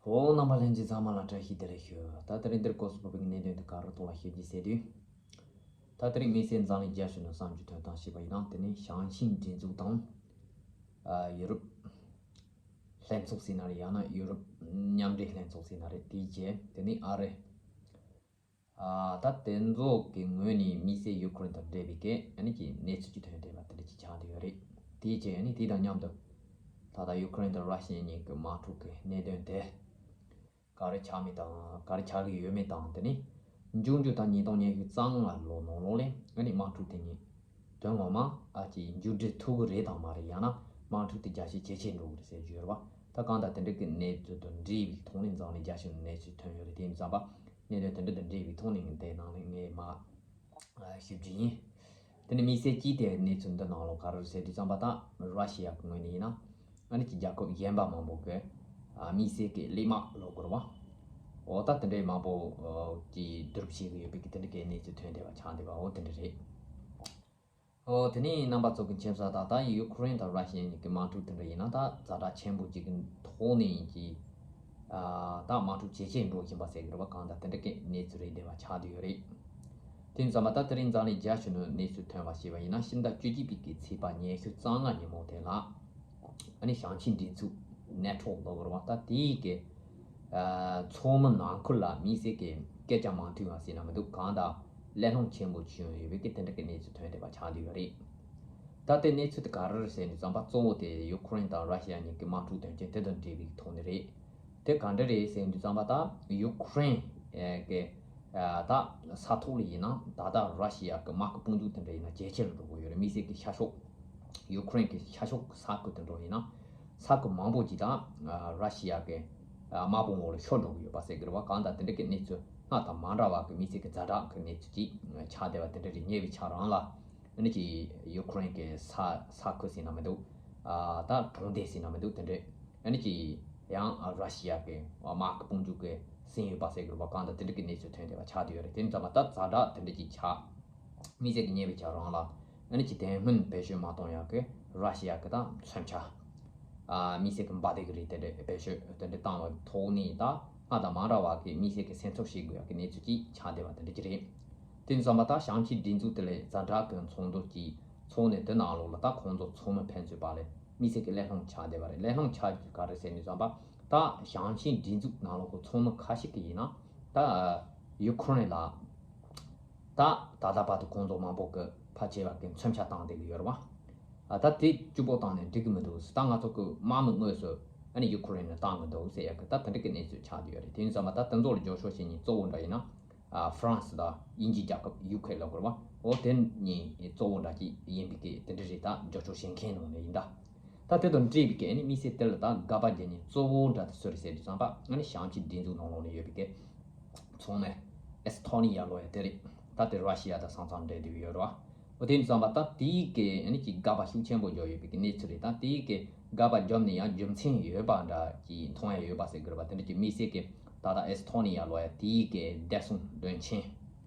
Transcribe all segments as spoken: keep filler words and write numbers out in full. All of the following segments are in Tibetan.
ཨོ། རྣམ་པ་ལྷན་རྒྱས་ཚང་མ་ལ་བཀྲ་ཤིས་བདེ་ལེགས་ཞུ། ད་དེ་རིང་འདིར་སྐབས་སུ་བབས་པའི་གནད་དོན་དེ་ག་རེ་ཐོག་ལ་ཞུ་རྒྱུ་ཟེར་དུས། ད་དེ་རིང་དམིགས་བསལ་འཛམ་གླིང་རྒྱ་ཆེ་ནས་བསམ་རྒྱུ་དོན་དག་ཞེས་པ་ཡིན་ན། དེ་ནི་ཞང་ཆིངས་སྒྲིག་འཛུགས་དང་། ཨ། ཡུ་རོབ་ལྷན་ཚོགས་ཟེར་ན་རེད། ཡང་ན་ཡུ་རོབ་མཉམ་འབྲེལ་ལྷན་ཚོགས་ཟེར་ན་རེད། དེའི་རྗེས་དེ་ནི་ཨ་རི། ཨ། ད་དེ་ཚོ་གི་ངོས་ནས་དམིགས་བསལ་ཡུ་ཁུ་རེན་དང་འབྲེལ་བའི་གི་ཨ་ནི་གི་གནས་ཚུལ་གྱི་ཐོན་བསྡད་པ་དེ་འདྲ་ཅིག་ཆགས་བསྡད་ཡོད་རེད། དེའི་རྗེས་ཨ་ནི་དེ་དང་མཉམ་དུ་ད་ལྟ་ཡུ་ཁུ་རེན་དང་ར་ཤི་ཡ་གཉིས་ཀྱི་དམག་འཁྲུག་གི་གནད་དོན་དེ་ག་རེ་ཆགས་མེད་དང་། ག་རེ་ཆགས་ཀྱི་ཡོད་མེད་དང་། དེ་ནི་འབྱུང་འགྱུར་ད་ཉིས་སྟོང་ཉི་ཤུ་རྩ་ལྔ་ལོ་ནང་ལོགས་ལ་ཨ་ནི་དམག་འཁྲུག་དེ་གཉིས་དོན་ངོ་མ་ཨ་ཅིག་མཇུག་སྒྲིལ་ཐུབ་ཀྱི་རེད་དང་མ་རེད། ཡང་ན་དམག་འཁྲུག་དེ་རྒྱ་ཆེ་ཇེ་ཆེ་འགྲོ་གི་རེད་ཟེར་རྒྱུ་ཡོད་རེད་བ། ད་གང་ལྟར་དེ་འདྲ་གི་གནས་ཚུལ་དང་འབྲེལ་བའི་ཐོག་ནས་འཛམ་གླིང་རྒྱ་ཆེ་ནས་གནས་ཚུལ་ཐོན་ཡོད་རེད། དེ་ཡིན་ཙང་པ་གནད་དོན་དེ་འདྲ་དང་འབྲེལ་བའི་ཐོག་ནས་དེ་ནང་ལ་ངས་མར་ཞུ་རྒྱུ་ཡིན། དེ་ནི་དམིགས་བསལ་གྱིས་དེ་གནས་ཚུལ་འདི་ནང་ལོགས་ག་རེ་ཟེར་དུས་ཙམ་པ། ད་ར་ཤི་ཡ་གི་ངོས་ནས་ཡིན་ན་ཨ་ནི་གི་རྒྱལ་ཁབ་གཞན་པ་མང་པོ་གི་ཨ་དམིགས་བསལ་གྱི་གླས་དམག་ལབ་དགོས་རེད་བ། འོ། ད་དེ་འདྲའི་མང་པོ་གི་བསྡུ་རུབ་བྱེད་ཀྱི་ཡོད་པའི་གི་དེ་འདྲ་གི་གནས་ཚུལ་ཐོན་བསྡད་པ་ཆགས་བསྡད་པ། འོ། དེ་འདྲ་རེད། ཨོ། དེ་ནས་རྣམ་པ་ཚོ་གི་མཁྱེན་གསལ་ལྟར། ད་ཡུ་ཁུ་རེན་དང་ར་ཤི་ཡ་གཉིས་ཀྱི་དམག་འཁྲུག་དེ་འདྲ་ཡིན་ན། ད་ཛ་དྲག་ཆེན་པོ་ཅིག་གི་ཐོག་ནས་ཡིན་གྱི། ཨ། ད་དམག་འཁྲུག་ཇེ་ཆེར་འགྲོ་བཞིན་པ་ཟེར་གི་རེད་བ། གང་ལྟར་དེ་འདྲ་གི་གནས་ཚུལ་རེད་བསྡད་པ་ཆགས་བསྡད་ཡོད་རེད། དེ་ཙམ་པ་ད་དེ་རིང་འཛམ་གླིང་རྒྱ་ཆེ་ནས་གནས་ཚུལ་ཐོན་པ་ཞེས་པ་ཡིན་ན། ཕྱི་ཟླ་བཅུ་གཅིག་པའི་གི་ཚེས་པ་ཉི་ཤུ་རྩ་ལྔ་ཉིན་མོ་དེ་ལ་ཨ་ནི་ཞང་ཆིངས་སྒྲིག་འཛུགས་ནེ་ཊོ་ལབ་དགོས་རེད་བ། ད་དེའི་གི་ཨ། ཚོགས་མི་ནང་ཁུལ་ལ་དམིགས་བསལ་གྱི་སྐད་ཆ་མ་མཐུན་པ་ཟེར་ན་མི་འདུག། གང་ལྟར་གླེང་སློང་ཆེན་པོ་བྱུང་ཡོད་པའི་གི་དེ་འདྲ་གི་གནས་ཚུལ་ཐོན་བསྡད་པ་ཆགས་བསྡད་ཡོད་རེད། ད་དེ་གནས་ཚུལ་དེ་ག་རེ་རེད་ཟེར་དུས་ཙམ་པ། གཙོ་བོ་དེ་ཡུ་ཁུ་རེན་དང་ར་ཤི་ཡ་གཉིས་ཀྱི་དམག་འཁྲུག་དོན་རྐྱེན་དེ་དང་འབྲེལ་བའི་ཐོག་ནས་རེད། དེ་ག་འདྲ་རེད་ཟེར་དུས་ཙམ་པ། ད་ཡུ་ཁུ་རེན་གྱི་ད་ས་ཐོག་ལ་ཡིན་ན་ད་ལྟ་ར་ཤི་ཡ་གི་དམག་གི་དཔུང་འཇུག་དེ་འདྲ་ཡིན་ན་ཇེ་ཆེ་རུ་འགྲོ་གི་ཡོད་རེད། དམིགས་བསལ་གྱི་ཤར་ཕྱོགས། ཡུ་ཁུ་རེན་གྱི་ཤར་ཕྱོགས་ཀྱི་ས་ཁུལ་དེ་འདྲ་ཡིན་ན། ས་ཁུལ་མང་པོ་ཅིག་ད་ར་ཤི་ཡ་གི་དམག་དཔུང་འོག་ལ་ཤོར་འགྲོ་གི་ཡོད་པ་ཟེར་གི་རེད་བ། གང་ལྟར་དེ་འདྲ་གི་གནས་ཚུལ་སྔར་དང་མ་འདྲ་བ་གི་དམིགས་བསལ་གྱི་ཛ་དྲག་གི་གནས་ཚུལ་ཅིག་ཆགས་བསྡད་པ་དེ་འདྲ་རེད། ཉེ་བའི་ཆར་རང་ལ་ཨ་ནི་གི་ཡུ་ཁུ་རེན་གྱི་ས་ས་ཁུལ་ཟེར་ན་མི་འདུག། ཨ། ད་གྲོང་སྡེ་ཟེར་ན་མི་འདུག། དེ་འདྲ་ཨ་ནི་གི་ཡང་ར་ཤི་ཡ་གི་དམག་གི་དཔུང་འཇུག་གིས་ཟིན་ཡོད་པ་ཟེར་གི་རེད་བ། གང་ལྟར་དེ་འདྲ་གི་གནས་ཚུལ་ཐོན་བསྡད་པ་ཆགས་བསྡད་ཡོད་རེད། དེ་ཙམ་པ་ད་ཛ་དྲག་དེ་འདྲ་ཅིག་ཆགས། དམིགས་བསལ་གྱི་ཉེ་བའི་ཆར་རང་ལ་ཨ་ནི་གི་དེ་སྔོན་བེད་སྤྱོད་མ་བཏང་ཡག་གི་ར་ཤི་ཡ་གི་ད་མཚོན་ཆ། ཨ། དམིགས་བསལ་གྱི་འབའ་སྡེ་གི་རིགས་དེ་འདྲ་བེད་སྤྱོད་དེ་འདྲ་བཏང་བའི་ཐོག་ནས་ད་སྔར་དང་མ་འདྲ་བ་གི་དམིགས་བསལ་གྱི་སེམས་འཚབ་བྱེད་དགོས་ཡག་གི་གནས་ཚུལ་ཅིག་ཆགས་བསྡད་པ་དེ་འདྲ་ཅིག་རེད། དེ་ཙམ་པ་ད་ཞང་ཆིངས་སྒྲིག་འཛུགས་དེ་ལས་ཛ་དྲག་གི་ཚོགས་འདུ་ཅིག་ཚོགས་ནས། དེ་ནང་ལོགས་ལ་ད་ཁོང་ཚོ་ཚོགས་མི་ཕན་ཚུན་བར་ལ་དམིགས་བསལ་གྱི་གླེང་སློང་ཆགས་བསྡད་པ་རེད། གླེང་སློང་ཆགས་རྒྱུ་ག་རེ་ཟེར་དུས་ཙམ་པ། ད་ཞང་ཆིངས་སྒྲིག་འཛུགས་ནང་ལོགས་ཀྱི་ཚོགས་མི་ཁ་ཤས་ཀྱིས་ཡིན་ན་ད་ཡུ་ཁུ་རེན་ལ་ད་ད་ལྟ་བར་དུ་ཁོང་ཚོ་མང་པོ་གིས་ཕལ་ཆེ་བ་གིས་མཚོན་ཆ་བཏང་བསྡད་ཀྱི་ཡོད་རེད་བ། ཨ། ད་དེ་སྐྱུག་པོ་བཏང་ནས་འགྲིག་གི་མི་འདུག། ད་ང་ཚོ་གི་དམག་མི་དངོས་སུ་ཨ་ནི་ཡུ་ཁུ་རེན་ལ་བཏང་གི་འདུག་ཟེར་ཡག་གི་ད་དེ་འདྲ་གི་གནས་ཚུལ་ཆགས་བསྡད་ཡོད་རེད། དེ་ཡིན་ཙང་མ་ད་དེ་ཚོ་ལ་རྒྱབ་སྐྱོར་བྱེད་མཁན་གཙོ་བོ་འདྲ་ཡིན་ན། ཨ། ཧྥ་རན་སི་དང་དབྱིན་ཇིའི་རྒྱལ་ཁབ་ཡུ་ཁེ་ལབ་དགོས་རེད་བ། འོ། དེ་གཉིས་གཙོ་བོ་འདྲ་ཅིག་ཡིན་པའི་གི་དེ་འདྲ་རེད། ད་རྒྱབ་སྐྱོར་བྱེད་མཁན་ནང་ནས་ཡིན་ད། ད་དེ་དང་འབྲེལ་བའི་གི་ཨ་ནི་དམིགས་བསལ་དེ་ལ་ད་དགག་པ་རྒྱག་མཁན་གཙོ་བོ་འདྲ་དེ་སུ་རེད་ཟེར་དུས་ཙམ་པ། ཨ་ནི་ཞང་ཆིངས་སྒྲིག་འཛུགས་ནང་ལོགས་ནས་ཡོད་པའི་གི་ཚོགས་མི་ཨེ་སི་ཐོ་ནི་ཡ་ལབ་ཡག་དེ་རེད། ད་དེ་ར་ཤི་ཡ་དང་ས་མཚམས་འབྲེལ་བསྡད་ཡོད་རེད་བ། འོ། དེ་ཡིན་ཙང་མ་ད་དེའི་གི་ཨ་ནི་གི་དགག་པ་ཤུགས་ཆེན་པོ་བརྒྱབ་ཡོད་པའི་གི་གནས་ཚུལ་རེད། ད་དེའི་གི་དགག་པ་བརྒྱབ་ནས་ཡང་རྒྱུ་མཚན་ཡོད་པ་འདྲ་ཅིག་མཐོང་ཡ་ཡོད་པ་ཟེར་དགོས་རེད་བ། དེ་འདྲ་ཅིག་དམིགས་བསལ་གི་ད་ལྟ་ཨེ་སི་ཐོ་ནི་ཡ་ལབ་ཡག་དེའི་གི་བདེ་སྲུང་དོན་ཆེན།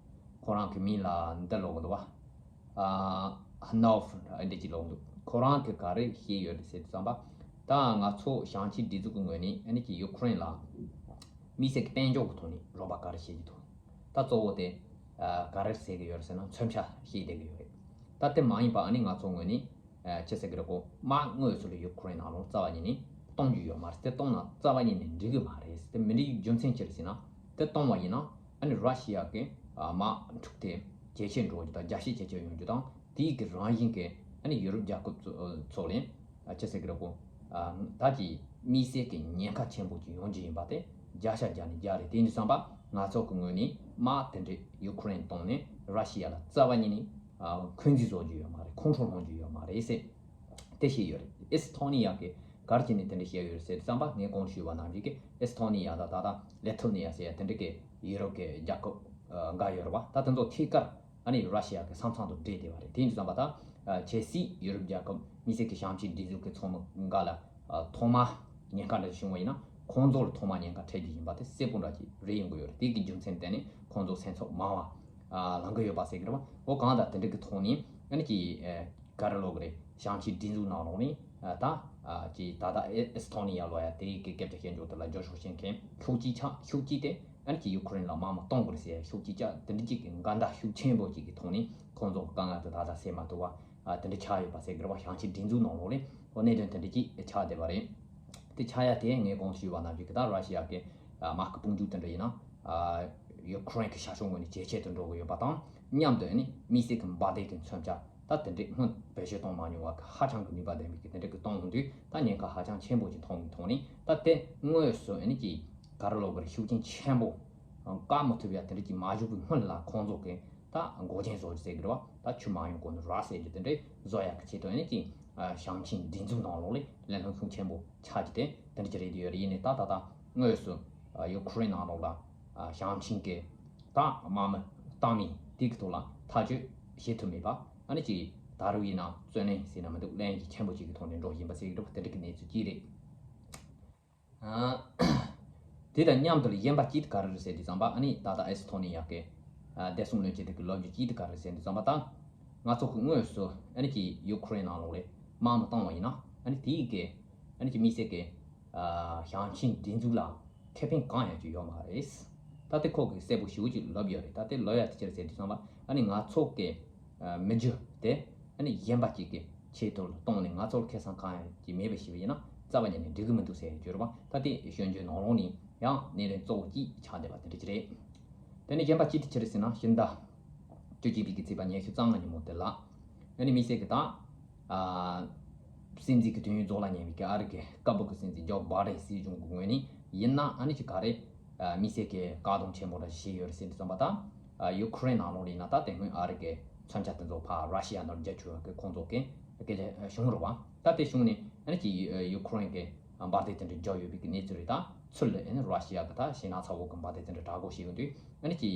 ཁོ་རང་གི་མིང་ལ་འདི་ལབ་ཀྱི་འདུག་བ། ཨ། ཧ་ནོ་ཧྥུ་འདྲ་ཨེ་འདྲ་ཅིག་ལབ་ཀྱི་འདུག། ཁོ་རང་གིས་ག་རེ་བཤད་ཡོད་རེད་ཟེར་དུས་ཙམ་པ། ད་ང་ཚོ་ཞང་ཆིངས་སྒྲིག་འཛུགས་ཀྱི་ངོས་ནས་ཨ་ནི་གི་ཡུ་ཁུ་རེན་ལ་དམིགས་བསལ་གྱི་དཔལ་འབྱོར་གྱི་ཐོག་ནས་རོགས་པ་ག་རེ་བྱེད་ཀྱི་འདུག། ད་གཙོ་བོ་དེ་ཨ་ག་རེ་ཟེར་གྱི་ཡོད་རེད་ཟེར་ན། མཚོན་ཆ་བཤད་བསྡད་ཀྱི་ཡོད་རེད། ད་དེ་མ་ཡིན་པ་ཨ་ནི་ང་ཚོ་ངོས་ནས་ཨ་ཅི་ཟེར་གྱི་རེད་གོ། དམག་དངོས་སུ་ལ་ཡུ་ཁུ་རེན་ནང་ལོགས་རྩ་བ་ཉིད་ནས་གཏོང་རྒྱུ་ཡོད་མ་རེད། དེ་གཏོང་ན་རྩ་བ་ཉིད་ནས་འགྲིག་གི་མ་རེད། དེ་མི་འགྲིག་རྒྱུ་མཚན་ཅི་རེད་ཟེར་ན། དེ་གཏོང་བ་ཡིན་ན་ཨ་ནི་ར་ཤི་ཡ་གི་ཨ་དམག་འཁྲུག་དེ་ཇེ་ཆེར་འགྲོ་རྒྱུ་དང་། རྒྱ་ཆེ་ཇེ་ཆེར་ཡོང་རྒྱུ་དང་། དེའི་གི་རང་བཞིན་གྱི་ཨ་ནི་ཡུ་རོབ་རྒྱལ་ཁབ་ཚོ་ཚོ་ལ་ཨ་ཅི་ཟེར་གྱི་རེད་གོ། ཨ་ད་ཀྱི་དམིགས་བསལ་གྱི་ཉེན་ཁ་ཆེན་པོ་ཅིག་ཡོང་རྒྱུ་ཡིན་པ་དེ་བརྒྱ་ཆ་བརྒྱ་ནས་བརྒྱ་རེད། དེ་ཡིན་དུས་ཙམ་པ་ང་ཚོ་གི་ངོས་ནས་དམག་དེ་འདྲ་ཡུ་ཁུ་རེན་བཏང་ནས་ར་ཤི་ཡ་ལ་རྩ་བ་ཉིད་ནས་ཨ་འཁོན་འཛིན་བཟོ་རྒྱུ་ཡོད་མ་རེད། ཁོང་ཁྲོ་སློང་རྒྱུ་ཡོད་མ་རེད་ཟེར། དེ་བཤད་ཡོད་རེད། ཨེ་སི་ཐོ་ནི་ཡ་གིས་ག་རེ་བྱས་ནས་དེ་འདྲ་བཤད་ཡོད་རེད་ཟེར་དུས་ཙམ་པ། ངས་གོང་ཞུས་པ་ནང་བཞིན་གྱི་ཨེ་སི་ཐོ་ནི་ཡ་དང་ད་ལྟ་ལེ་ཐོ་ནི་ཡ་ཟེར་ཡ་དེ་འདྲ་གི་ཡུ་རོབ་ཀྱི་རྒྱལ་ཁབ་ཨ་འགའ་ཡོད་རེད་བ། ད་དེ་ཚོ་ཐད་ཀར་ཨ་ནི་ར་ཤི་ཡ་གི་ས་མཚམས་དང་འབྲེལ་བསྡད་པ་རེད། དེ་ཡིན་དུས་ཙམ་པ་ད་ཨ་གལ་སྲིད་ཡུ་རོབ་རྒྱལ་ཁབ་དམིགས་བསལ་གྱི་ཞང་ཆིངས་སྒྲིག་འཛུགས་ཀྱི་ཚོགས་མི་འགའ་ལ་ཨ་ཐོག་མ་ཉེན་ཁ་འདྲ་ཞིག་བྱུང་བ་ཡིན་ན། ཁོང་ཚོ་ལ་ཐོག་མ་ཉེན་ཁ་འཕྲད་རྒྱུ་ཡིན་པ་དེ་གསལ་པོ་འདྲ་ཅིག་རེད་ཡོང་གི་ཡོད་རེད། དེ་གི་རྒྱུ་མཚན་དེ་ནི་ཁོང་ཚོ་སེམས་འཚབ་མང་བ་ཨ་ལང་གི་ཡོད་པ་ཟེར་གི་རེད་བ། འོ། གང་ལྟར་དེ་འདྲ་གི་ཐོག་ནས་ཨ་ནི་ཀྱི་ཨ་ག་རེ་ལབ་དགོས་རེད། ཞང་ཆིངས་སྒྲིག་འཛུགས་ནང་ལོགས་ནས་ཨ་ད་ ཨ་ཅིག་ད་ལྟ་ཨེ་ཨེ་སི་ཐོ་ནི་ཡ་ལོ་ཡ་དེ་གི་སྐད་ཆ་བཤད་འཇོག་དེ་ལ་རྒྱབ་སྐྱོར་བྱེད་མཁན་ཤུགས་ཀྱིས་ཆགས་ཤུགས་ཀྱིས་དེ་ཨ་ནི་ཅིག་ཡུ་ཁུ་རེན་ལ་དམག་མི་གཏོང་དགོས་ཟེར་ཤུགས་ཀྱིས་ཆགས་དེ་འདྲ་ཅིག་གི་འགལ་ཟླ་ཤུགས་ཆེན་པོ་ཅིག་གི་ཐོག་ནས་ཁོང་ཚོ་དཀའ་ངལ་དེ་ད་ལྟ་སེལ་མ་ཐུབ་པ་ཨ་དེ་འདྲ་ཆགས་ཡོད་པ་ཟེར་གི་རེད་བ། ཞིང་ཆེན་སྒྲིག་འཛུགས་ནང་ལོགས་ལས་ཨོ་གནད་དོན་དེ་འདྲ་ཅིག་ཆགས་བསྡད་པ་རེད། དེ་ཆགས་ཡ་དེ་ངས་གོང་དུ་ཞུས་པ་ནང་བཞིན་གི་ད་ར་ཤི་ཡ་གི་དམག་གི་དཔུང་འཇུག་དེ་འདྲ་ཡིན་ན་ཨ་ཡུ་ཁུ་རེན་གི་ཤར་ཕྱོགས་ངོས་ནས་ཇེ་ཆེ་དུ་འགྲོ་གི་ཡོད་པ་དང་མཉམ་དུ་ཨ་ནི་དམིགས་བསལ་གི་འབར་མདེལ་གི་མཚོན་ཆ་ད་དེ་འདྲའི་སྔོན་བེད་སྤྱོད་གཏོང་མ་མྱོང་བ་གི་ཧ་ཅང་གི་ནུས་པ་ལྡན་པའི་གི་དེ་འདྲ་གི་གཏོང་ཡོང་དུས་ད་ཉེན་ཁ་ཧ་ཅང་ཆེན་པོ་ཅིག་མཐོང་གི་ཐོག་ནས་ད་དེ་དངོས་སུ་ཨ་ནི་ཅིག་ག་རེ་ལབ་དགོས་རེད། ཤུགས་རྐྱེན་ཆེན་པོ་བཀག་མི་ཐུབ་ཡ་དེ་འདྲ་ཅིག་མ་བྱུང་བའི་སྔོན་ལ་ཁོང་ཚོ་གི་ད་འགོག་རྐྱེན་བཟོ་རྒྱུ་ཟེར་གི་རེད་བ། ད་ཆུ་མ་ཡོང་གོང་ནས་ར་ཟེར་རྒྱུ་དེ་འདྲ་བཟོ་ཡ་གི་ཆེད་དུ་ཨ་ནི་ཅིག་ཞིང་ཆེན་སྒྲིག་འཛུགས་ནང་ལོགས་ལས་ལས་སྣོན་ཤུགས་ཆེན་པོ་ཆགས་ཀྱི་དེ་དེ་འདྲ་ཅིག་རེད་དེ་ཡོད་རེད། ཡིན་ནའི་ད་ད་ད་དངོས་སུ་ཡུ་ཁུ་རེན་ནང་ལོགས་ལ་ཞིང་ཆེན་གྱི་ད་དམག་མི་བཏང་མིན་དེ་གི་ཐོག་ལ་ཐག་གཅོད་བྱེད་ཐུབ་མེད་པ་ཨ་ནི་ཅིག་ད་རུང་ཡིན་ན་བརྩོན་ལེན་ཟེར་ན་མི་འདུག་ལན་གྱི་ཆེན་པོ་ཅིག་གི་ཐོག་ནས་འགྲོ་བཞིན་པ་ཟེར་གི་འདུག་དེ་འདྲ་གི་གནས་ཚུལ་ཅིག་རེད། དེ་དང་མཉམ་དུ་ལ་གཞན་པ་གཅིག་དེ་ག་རེ་རེད་ཟེར་དུས་ཙམ་པ་ཨ་ནི་ད་ལྟ་ཨེ་སི་ཐོ་ནི་ཡ་གི་བདེ་སྲུང་བློན་ཆེན་དེ་གི་ལོ་རྒྱུས་གཅིག་དེ་ག་རེ་རེད་ཟེར་དུས་ཙམ་པ་ད་ང་ཚོ་གི་དངོས་སུ་ཨ་ནི་ཀྱི་ཡུ་ཁུ་རེན་ནང་ལོགས་ལས་དམག་མི་བཏང་བ་ཡིན་ན་ཨ་ནི་དེའི་གི་ཨ་ནི་ཀྱི་དམིགས་བསལ་གི་ཞིང་ཆེན་སྒྲིག་འཛུགས་ལ་ཁེ་ཕན་གང་ཡང་ཅིག་ཡོད་མ་རེད། ད་དེ་ཁོ་གི་གསལ་པོ་ཞེ་པོ་ཅིག་ལབ་ཡོད་རེད། ད་དེ་ལབ་ཡ་དེ་ཅི་རེད་ཟེར་དུས་ཙམ་པ་ཨ་ནི་ང་ཚོ་གི་མི་རྒྱུ་དེ་ཨ་ནི་གཞན་པ་གཅིག་གི་ཆེད་དུ་གཏོང་ནས་ང་ཚོར་ཁེ་བཟང་གང་ཡང་ཅིག་མེད་པ་ཞིག་ཡིན་ན་རྩ་བ་ཉིད་ནས་འགྲིག་གི་མི་འདུག་ཟེར་གྱུར་པ། ད་དེ་སྐྱོན་བརྗོད་ནང་ལོགས་ནས་ཡང་གནད་དོན་གཙོ་བོ་གཅིག་ཆགས་བསྡད་པ་དེ་འདྲ་ཅིག་རེད། དེ་ནས་གཞན་པ་གཅིག་དེ་ཅི་རེད་ཟེར་ན་ཕྱི་ཟླ་བཅུ་གཅིག་པའི་གི་ཚེས་པ་ཉི་ཤུ་རྩ་ལྔ་ཉིན་མོ་དེ་ལ་ཨ་ནི་དམིགས་བསལ་གྱི་ད་ཨ་སྲིད་འཛིན་གྱི་དུས་ཡུན་རྫོགས་ལ་ཉེ་བའི་གི་ཨ་རི་གི་སྐབས་བབ་གི་སྲིད་འཛིན་ཇོ་བྷའི་ཌེན་སྲིད་གཞུང་གི་ངོས་ནས་ཡིན་ན་ཨ་ནི་ཅིག་ག་རེ་དམིགས་བསལ་གྱི་བཀག་སྡོམ་ཆེན་པོ་འདྲ་ཞིག་བྱས་ཡོད་རེད་ཟེར་དུས་ཙམ་པ་ད། ཡུ་ཁུ་རེན་ནང་ལོགས་ལ་ཡིན་ན་ད་དེ་སྔོན་ཨ་རི་གི་མཚོན་ཆ་དེ་ཚོ་ཕར་ར་ཤི་ཡ་ནང་རྒྱག་བཅུག་གི་ཁོང་ཚོ་གི་སྐད་ཆ་བྱུང་རེད་བ། ད་དེ་བྱུང་ནས་ཨ་ནི་ཅིག་ཡུ་ཁུ་རེན་གི་འབར་མདེལ་དེ་འདྲ་རྒྱག་ཡོད་པའི་གི་གནས་ཚུལ་རེད། ད་ཚུར་ལ་ཨ་ནི་ར་ཤི་ཡ་གི་ད་ཞེད་སྣང་ཚ་བོ་གི་འབར་མདེལ་དེ་འདྲ་དྲག་པོ་ཞིག་ཡོང་དུས་ཨ་ནི་ཅིག་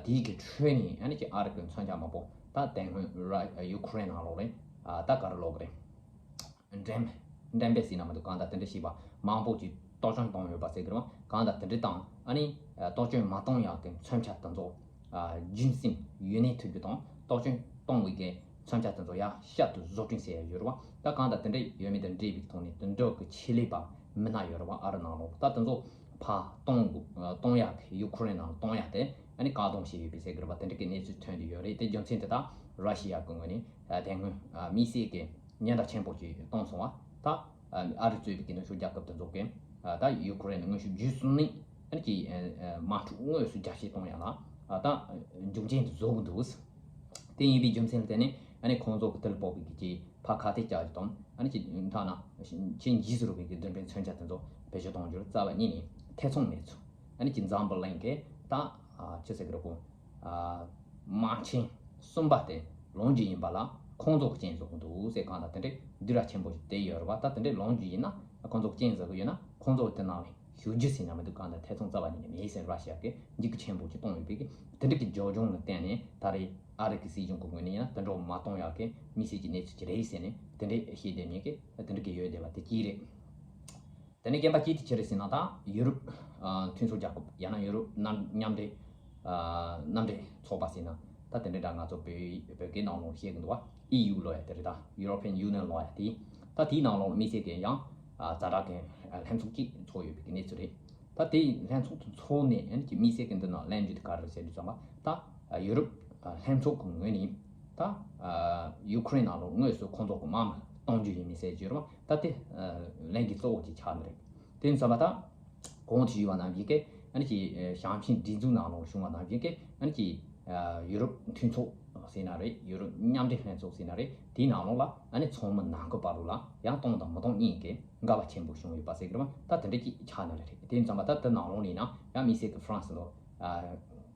དེའི་གི་ཁྲོད་ནས་ཨ་ནི་ཅིག་ཨ་རི་གི་མཚོན་ཆ་མང་པོ་ད་དེ་སྔོན་ར་ཡུ་ཁུ་རེན་ནང་ལོགས་ལ་ད་ག་རེ་ལབ་དགོས་རེད། འགྲེམས་འགྲེམས་སྤེལ་ཟེར་ན་མི་འདུག་གང་ལྟར་དེ་འདྲ་ཞེས་པ་མང་པོ་ཅིག་གཏོར་སྐྱོན་བཏང་ཡོད་པ་ཟེར་གི་རེད་བ། གང་ལྟར་དེ་འདྲ་དང་ཨ་ནི་གཏོར་སྐྱོན་མ་གཏོང་ཡག་གི་མཚོན་ཆ་དེ་ཚོ་རྒྱུན་སྲིང་ཡུན་གནས་ཐུབ་རྒྱུ་དང་གཏོར་སྐྱོན་གཏོང་བའི་གི་མཚོན་ཆ་དེ་ཚོ་ཡང་བསྐྱར་དུ་བཟོ་སྐྲུན་བྱས་ཡོད་རེད་བ། ད་གང་ལྟར་དེ་འདྲ་ཡོད་མེད་དང་འབྲེལ་བའི་ཐོག་ནས་དེ་འདྲ་གི་ཆེད་ལས་པ་མི་སྣ་ཡོད་རེད་བ། ཨ་རི་ནང་ལོགས་ད་དེ་ཚོ་ཕར་གཏོང་དགོས་གཏོང་ཡག་གི་ཡུ་ཁུ་རེན་ནང་གཏོང་ཡག་དེ་ཨ་ནི་བཀག་སྡོམ་བྱས་ཡོད་པའི་ཟེར་གི་རེད་བ། དེ་འདྲ་གི་གནས་ཚུལ་ཐོན་བསྡད་ཡོད་རེད། དེ་རྒྱུ་མཚན་དེ་ད་ར་ཤི་ཡ་གི་ངོས་ནས་དེ་སྔོན་དམིགས་བསལ་གི་ཉེན་བརྡ་ཆེན་པོ་ཅིག་བཏང་སོང་བ། ད་ཨ་རི་གཙོས་པའི་གི་ནུབ་ཕྱོགས་རྒྱལ་ཁབ་དེ་ཚོ་གི་ད་ཡུ་ཁུ་རེན་དངོས་ཤུགས་བརྒྱུད་གསུམ་ནས་ཨ་ནི་ཀྱི་དམག་འཁྲུག་དངོས་སུ་རྒྱ་སྐྱེད་གཏོང་ཡ་ལ་ད་མཇུག་འབྲས་དེ་བཟོ་གི་འདུག་དེ་ཡིན་པའི་རྒྱུ་མཚན་ལ་བརྟེན་ནས་ཨ་ནི་ཁོང་ཚོ་གི་དེ་ལ་དཔག་པའི་གི་ཅིག་ཕར་ཁ་གཏད་བཅག་རྒྱུ་དང་ཨ་ནི་ཅིག་མཐའ་ན་ཆེས་འཇིགས་སུ་རུང་བའི་གི་རྡུལ་ཕྲན་མཚོན་ཆ་དེ་ཚོ་བེད་སྤྱོད་གཏོང་རྒྱུར་རྩ་བ་ཉིད་ནས་ཐེ་ཚོམ་མེད་ཚུལ་ཨ་ནི་ཅིག་འཛམ་བུ་གླིང་གི་ད་ཅི་ཟེར་གི་རེད་གོ། དམག་ཆེན་གསུམ་པ་དེ་ལོངས་སྤྱོད་ཡིན་པ་ལ་ཁོང་ཚོ་གི་རྐྱེན་བཟོ་གི་འདུག་ཟེར། གང་ལྟར་དེ་འདྲའི་བསྡུར་བ་ཆེན་པོ་ཞིག་དེ་ཡོད་རེད་བ། ད་དེ་འདྲའི་ལོངས་སྤྱོད་ཡིན་ན་ཁོང་ཚོ་གི་རྐྱེན་བཟོ་གི་ཡོད་ན་ཁོང་ཚོ་གི་དེ་ནང་ལ་ཞུགས་རྒྱུ་ཟེར་ན་མི་འདུག་གང་ལྟར་ཐེ་ཚོམ་རྩ་བ་ཉིད་ནས་མེད་ཟེར་ར་ཤི་ཡ་གི་འཇིགས་སྐུལ་ཆེན་པོ་ཞིག་བཏང་ཡོད་པའི་གི་དེ་འདྲའི་གི་རྒྱབ་ལྗོངས་ལ་བརྟེན་ནས་ད་རེས་ཨ་རི་གི་སྲིད་གཞུང་གི་ངོས་ནས་ཡིན་ན་དེ་འདྲ་མ་གཏོང་ཡག་གི་དམིགས་བསལ་གྱི་གནས་ཚུལ་ཅིག་རེད་ཟེར་ནས་དེ་འདྲའི་བཤད་བསྡད་མཁན་གི་དེ་འདྲའི་གི་ཡོད་བསྡད་པ་དེ་གཅིག་རེད། དེ་ནས་རྐྱེན་པ་གཅིག་དེ་ཅི་རེད་ཟེར་ན་ད་ཡུ་རོབ་ཨ་མཐུན་ཚོགས་རྒྱལ་ཁབ་ཡང་ན་ཡུ་རོབ་མཉམ་མཉམ་འབྲེལ་ཨ་མཉམ་འབྲེལ་ཚོགས་པ་ཟེར་ན་ད་དེ་འདྲའི་འདྲ་ང་ཚོ་བོད་བོད་སྐད་ནང་ལོགས་བཤད་གི་འདུག་བ། ཨི་ཡུ་ལབ་ཡ་དེ་རེད། ད་European Union ལབ་ཡ་དེ་ད་དེའི་ནང་ལོགས་དམིགས་བསལ་གྱི་ཡང་ཨ་ཛ་དྲག་གི་ལྷན་ཚོགས་ཅིག་ཚོགས་ཡོད་པའི་གི་གནས་ཚུལ་རེད། ད་དེའི་ལྷན་ཚོགས་དེ་ཚོགས་ནས་ཨ་ནི་ཀྱི་དམིགས་བསལ་གྱི་འདི་ནང་གླེང་རྒྱུ་དེ་ག་རེ་རེད་ཟེར་དུས་ཙམ་པ་ད་ཡུ་རོབ་ལྷན་ཚོགས་ཀྱི་ངོས་ནས་ད་ཡུ་ཁུ་རེན་ནང་ལོགས་དངོས་སུ་ཁོང་ཚོ་གི་དམག་མི་གཏོང་རྒྱུ་ཡིན་མིན་ཟེར་རྒྱུ་རེད་བ། ད་དེ་ལན་གྱི་གཙོ་བོ་ཅིག་ཆགས་ནི་རེད། དེ་ཡིན་ཙམ་པ་ད་གོང་དུ་ཞུས་པ་ནང་བཞིན་གྱི་ཨ་ནི་ཀྱི་ཞིང་ཆེན་སྒྲིག་འཛུགས་ནང་ལོགས་བྱུང་བ་ནང་བཞིན་གྱི་ཨ་ནི་ཀྱི་ཡུ་རོབ་མཐུན་ཚོགས་ཟེར་ན་རེད། ཡུ་རོབ་མཉམ་འབྲེལ་ལྷན་ཚོགས་ཟེར་ན་རེད། དེའི་ནང་ལོགས་ལ་ཨ་ནི་ཚོགས་མི་ནང་ཁུལ་བར་དུ་ལ་ཡང་གཏོང་དང་མི་གཏོང་གཉིས་ཀྱི་འགལ་བ་ཆེན་པོ་བྱུང་ཡོད་པ་ཟེར་གི་རེད་བ། ད་དེ་འདྲ་ཅིག་ཆགས་ནི་རེད། དེ་ཡིན་ཙམ་པ་ད་དེ་ནང་ལོགས་ནས་ན་ཡང་དམིགས་བསལ་གྱི་ཧྥ་རན་སི་དང་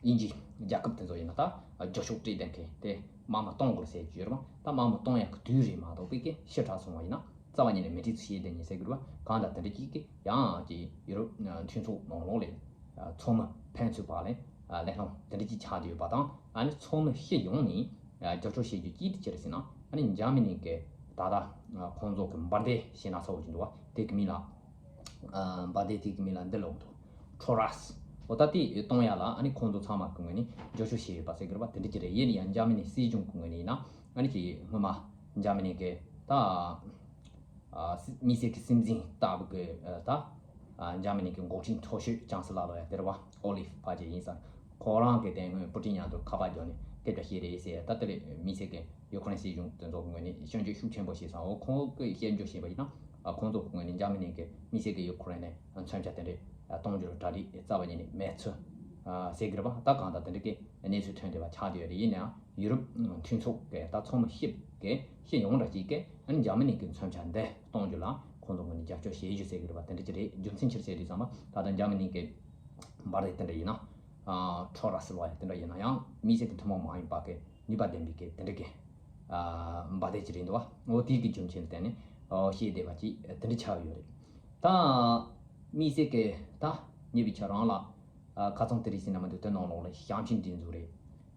དབྱིན་ཇི་རྒྱལ་ཁབ་དེ་ཚོ་ཡིན་ན་ད་རྒྱབ་ཕྱོགས་སྤྲད་བསྡད་མཁན་དེ་དམག་མི་གཏོང་དགོས་ཟེར་གྱི་ཡོད་རེད་བ། ད་དམག་མི་གཏོང་ཡག་གི་དུས་རེད་མ་གཏོགས་པའི་གི་ཕྱིར་བསྒྲགས་སོང་བ་ཡིན་ན་རྩ་བ་ཉིད་ནས་མི་འགྲིག་ཚུལ་བཤད་བསྡད་ནས་ཟེར་གི་རེད་བ། གང་ལྟར་དེ་འདྲ་ཅིག་གི་ཡང་ཀྱི་ཡུ་རོབ་མཐུན་ཚོགས་ནང་ལོགས་ལས་ཚོགས་མི་ཕན་ཚུན་བར་ལས་ལས་སློང་དེ་འདྲ་ཅིག་ཆགས་བསྡད་ཡོད་པ་དང་། ཨ་ནི་ཚོགས་མི་སྤྱི་ཡོངས་ནས་རྒྱབ་སྐྱོར་བྱེད་རྒྱུ་ཅིག་དེ་ཅི་རེད་ཟེར་ན། ཨ་ནི་འཇར་མ་ནི་གི་ད་ལྟ་ཁོང་ཚོ་གི་འབར་མདེལ་ཞེད་སྣང་ཚ་བོ་ཅིག་འདུག་བ། དེ་གི་མིང་ལ་འབར་མདེལ་དེ་གི་མིང་ལ་འདི་ལབ་འདུག་ཁྲོ་རས། འོ་ད་དེ་གཏོང་ཡ་ལ་ཨ་ནི་ཁོང་ཚོ་ཚང་མ་གི་ངོས་ནས་རྒྱབ་སྐྱོར་བྱས་ཡོད་པ་ཟེར་གི་རེད་བ། དེ་འདྲ་ཅིག་རེད། ཡིན་ན་ཡང་འཇར་མ་ནི་སྲིད་གཞུང་གི་ངོས་ནས་ཡིན་ན་ཨ་ནི་ཀྱི་སྔོན་མ་འཇར་མ་ནི་གི་ད་ ཨ་སི་དམིགས་བསལ་གྱི་སྲིད་འཛིན་ལྟ་བུ་གི་ཨ་ད་ཨ་འཇར་མ་ནི་གི་འགོ་ཁྲིད་མཐོ་ཤོས་ཅང་སི་ལ་ལོ་ཡ་དེ་རེད་བ། ཨོ་ལིབ་ཕལ་ཆེར་ཡིན་ས། ཁོ་རང་གི་དེ་སྔོན་པུ་ཏིན་མཉམ་དུ་ཁ་པར་བརྒྱབ་ནས་སྐད་ཆ་བཤད་རེད་ཟེར། ད་དེ་རེད། དམིགས་བསལ་གྱི་ཡུ་ཁུ་རེན་སྲིད་གཞུང་དེ་ཚོ་གི་ངོས་ནས་སྐྱོན་བརྗོད་ཤུགས་ཆེན་པོ་བྱས་སོང་། འོ་ཁོང་གིས་སྐྱོན་བརྗོད་བྱས་པ་ཡིན་ན་ཨ་ཁོང་ཚོ་གི་ངོས་ནས་འཇར་མ་ནི་གི་དམིགས་བསལ་གྱི་ཡུ་ཁུ་རེན་ནས་མཚོན་ཆ་དེ་འདྲས་གཏོང་རྒྱུར་གྲ་སྒྲིག་རྩ་བ་ཉིད་ནས་མེད་ཚུལ་ཟེར་གྱི་རེད་པ། ད་གང་ལྟར་དེ་འདྲ་གི་གནས་ཚུལ་ཐོན་བསྡད་པ་ཆགས་བསྡད་ཡོད་རེད། ཡིན་ནའང་ཡུ་རོབ་མཐུན་ཚོགས་ཀྱི་ད་ཚོགས་མི་བཞི་གི་སྤྱི་ཡོངས་འདྲ་གཅིག་གིས་ཨ་ནི་འཇར་མ་ནི་གི་མཚོན་ཆ་འདི་གཏོང་རྒྱུ་ལ་ཁོང་ཚོ་ངོས་ནས་རྒྱབ་སྐྱོར་བྱེད་རྒྱུ་ཟེར་གྱི་རེད་པ། དེ་འདྲ་ཅིག་རེད། རྒྱུ་མཚན་ཅི་རེད་ཟེར་དུས་ཙམ་པ་ད་ལྟ་འཇར་མ་ནི་གི་འབར་མདེལ་དེ་འདྲ་ཡིན་ན་ཨ་ཁྲོ་ར་སི་ལོ་ཡ་དེ་འདྲ་ཡིན་ན་ཡང་དམིགས་བསལ་གྱི་ཐུན་མོང་མ་ཡིན་པ་གི་ནུས་པ་ལྡན་པའི་གི་དེ་འདྲ་གི་ཨ་འབར་མདེལ་ཅིག་རེད་འདུག་བ། འོ་དེའི་གི་རྒྱུ་མཚན་ལ་བརྟེན་ནས་ཨོ་བཤད་བསྡད་པ་ཅིག་དེ་འདྲ་ཆགས་ཡོད་རེད། ད་དམིགས་བསལ་གྱི་ད་ཉེ་བའི་ཆར་རང་ལ་ཨ་ཁ་ཚང་དེ་རིང་ཟིན་ན་མ་འདུག་དེ་ནང་ལོགས་ལ་ཞང་ཆེན་སྒྲིག་འཛུགས་རེད།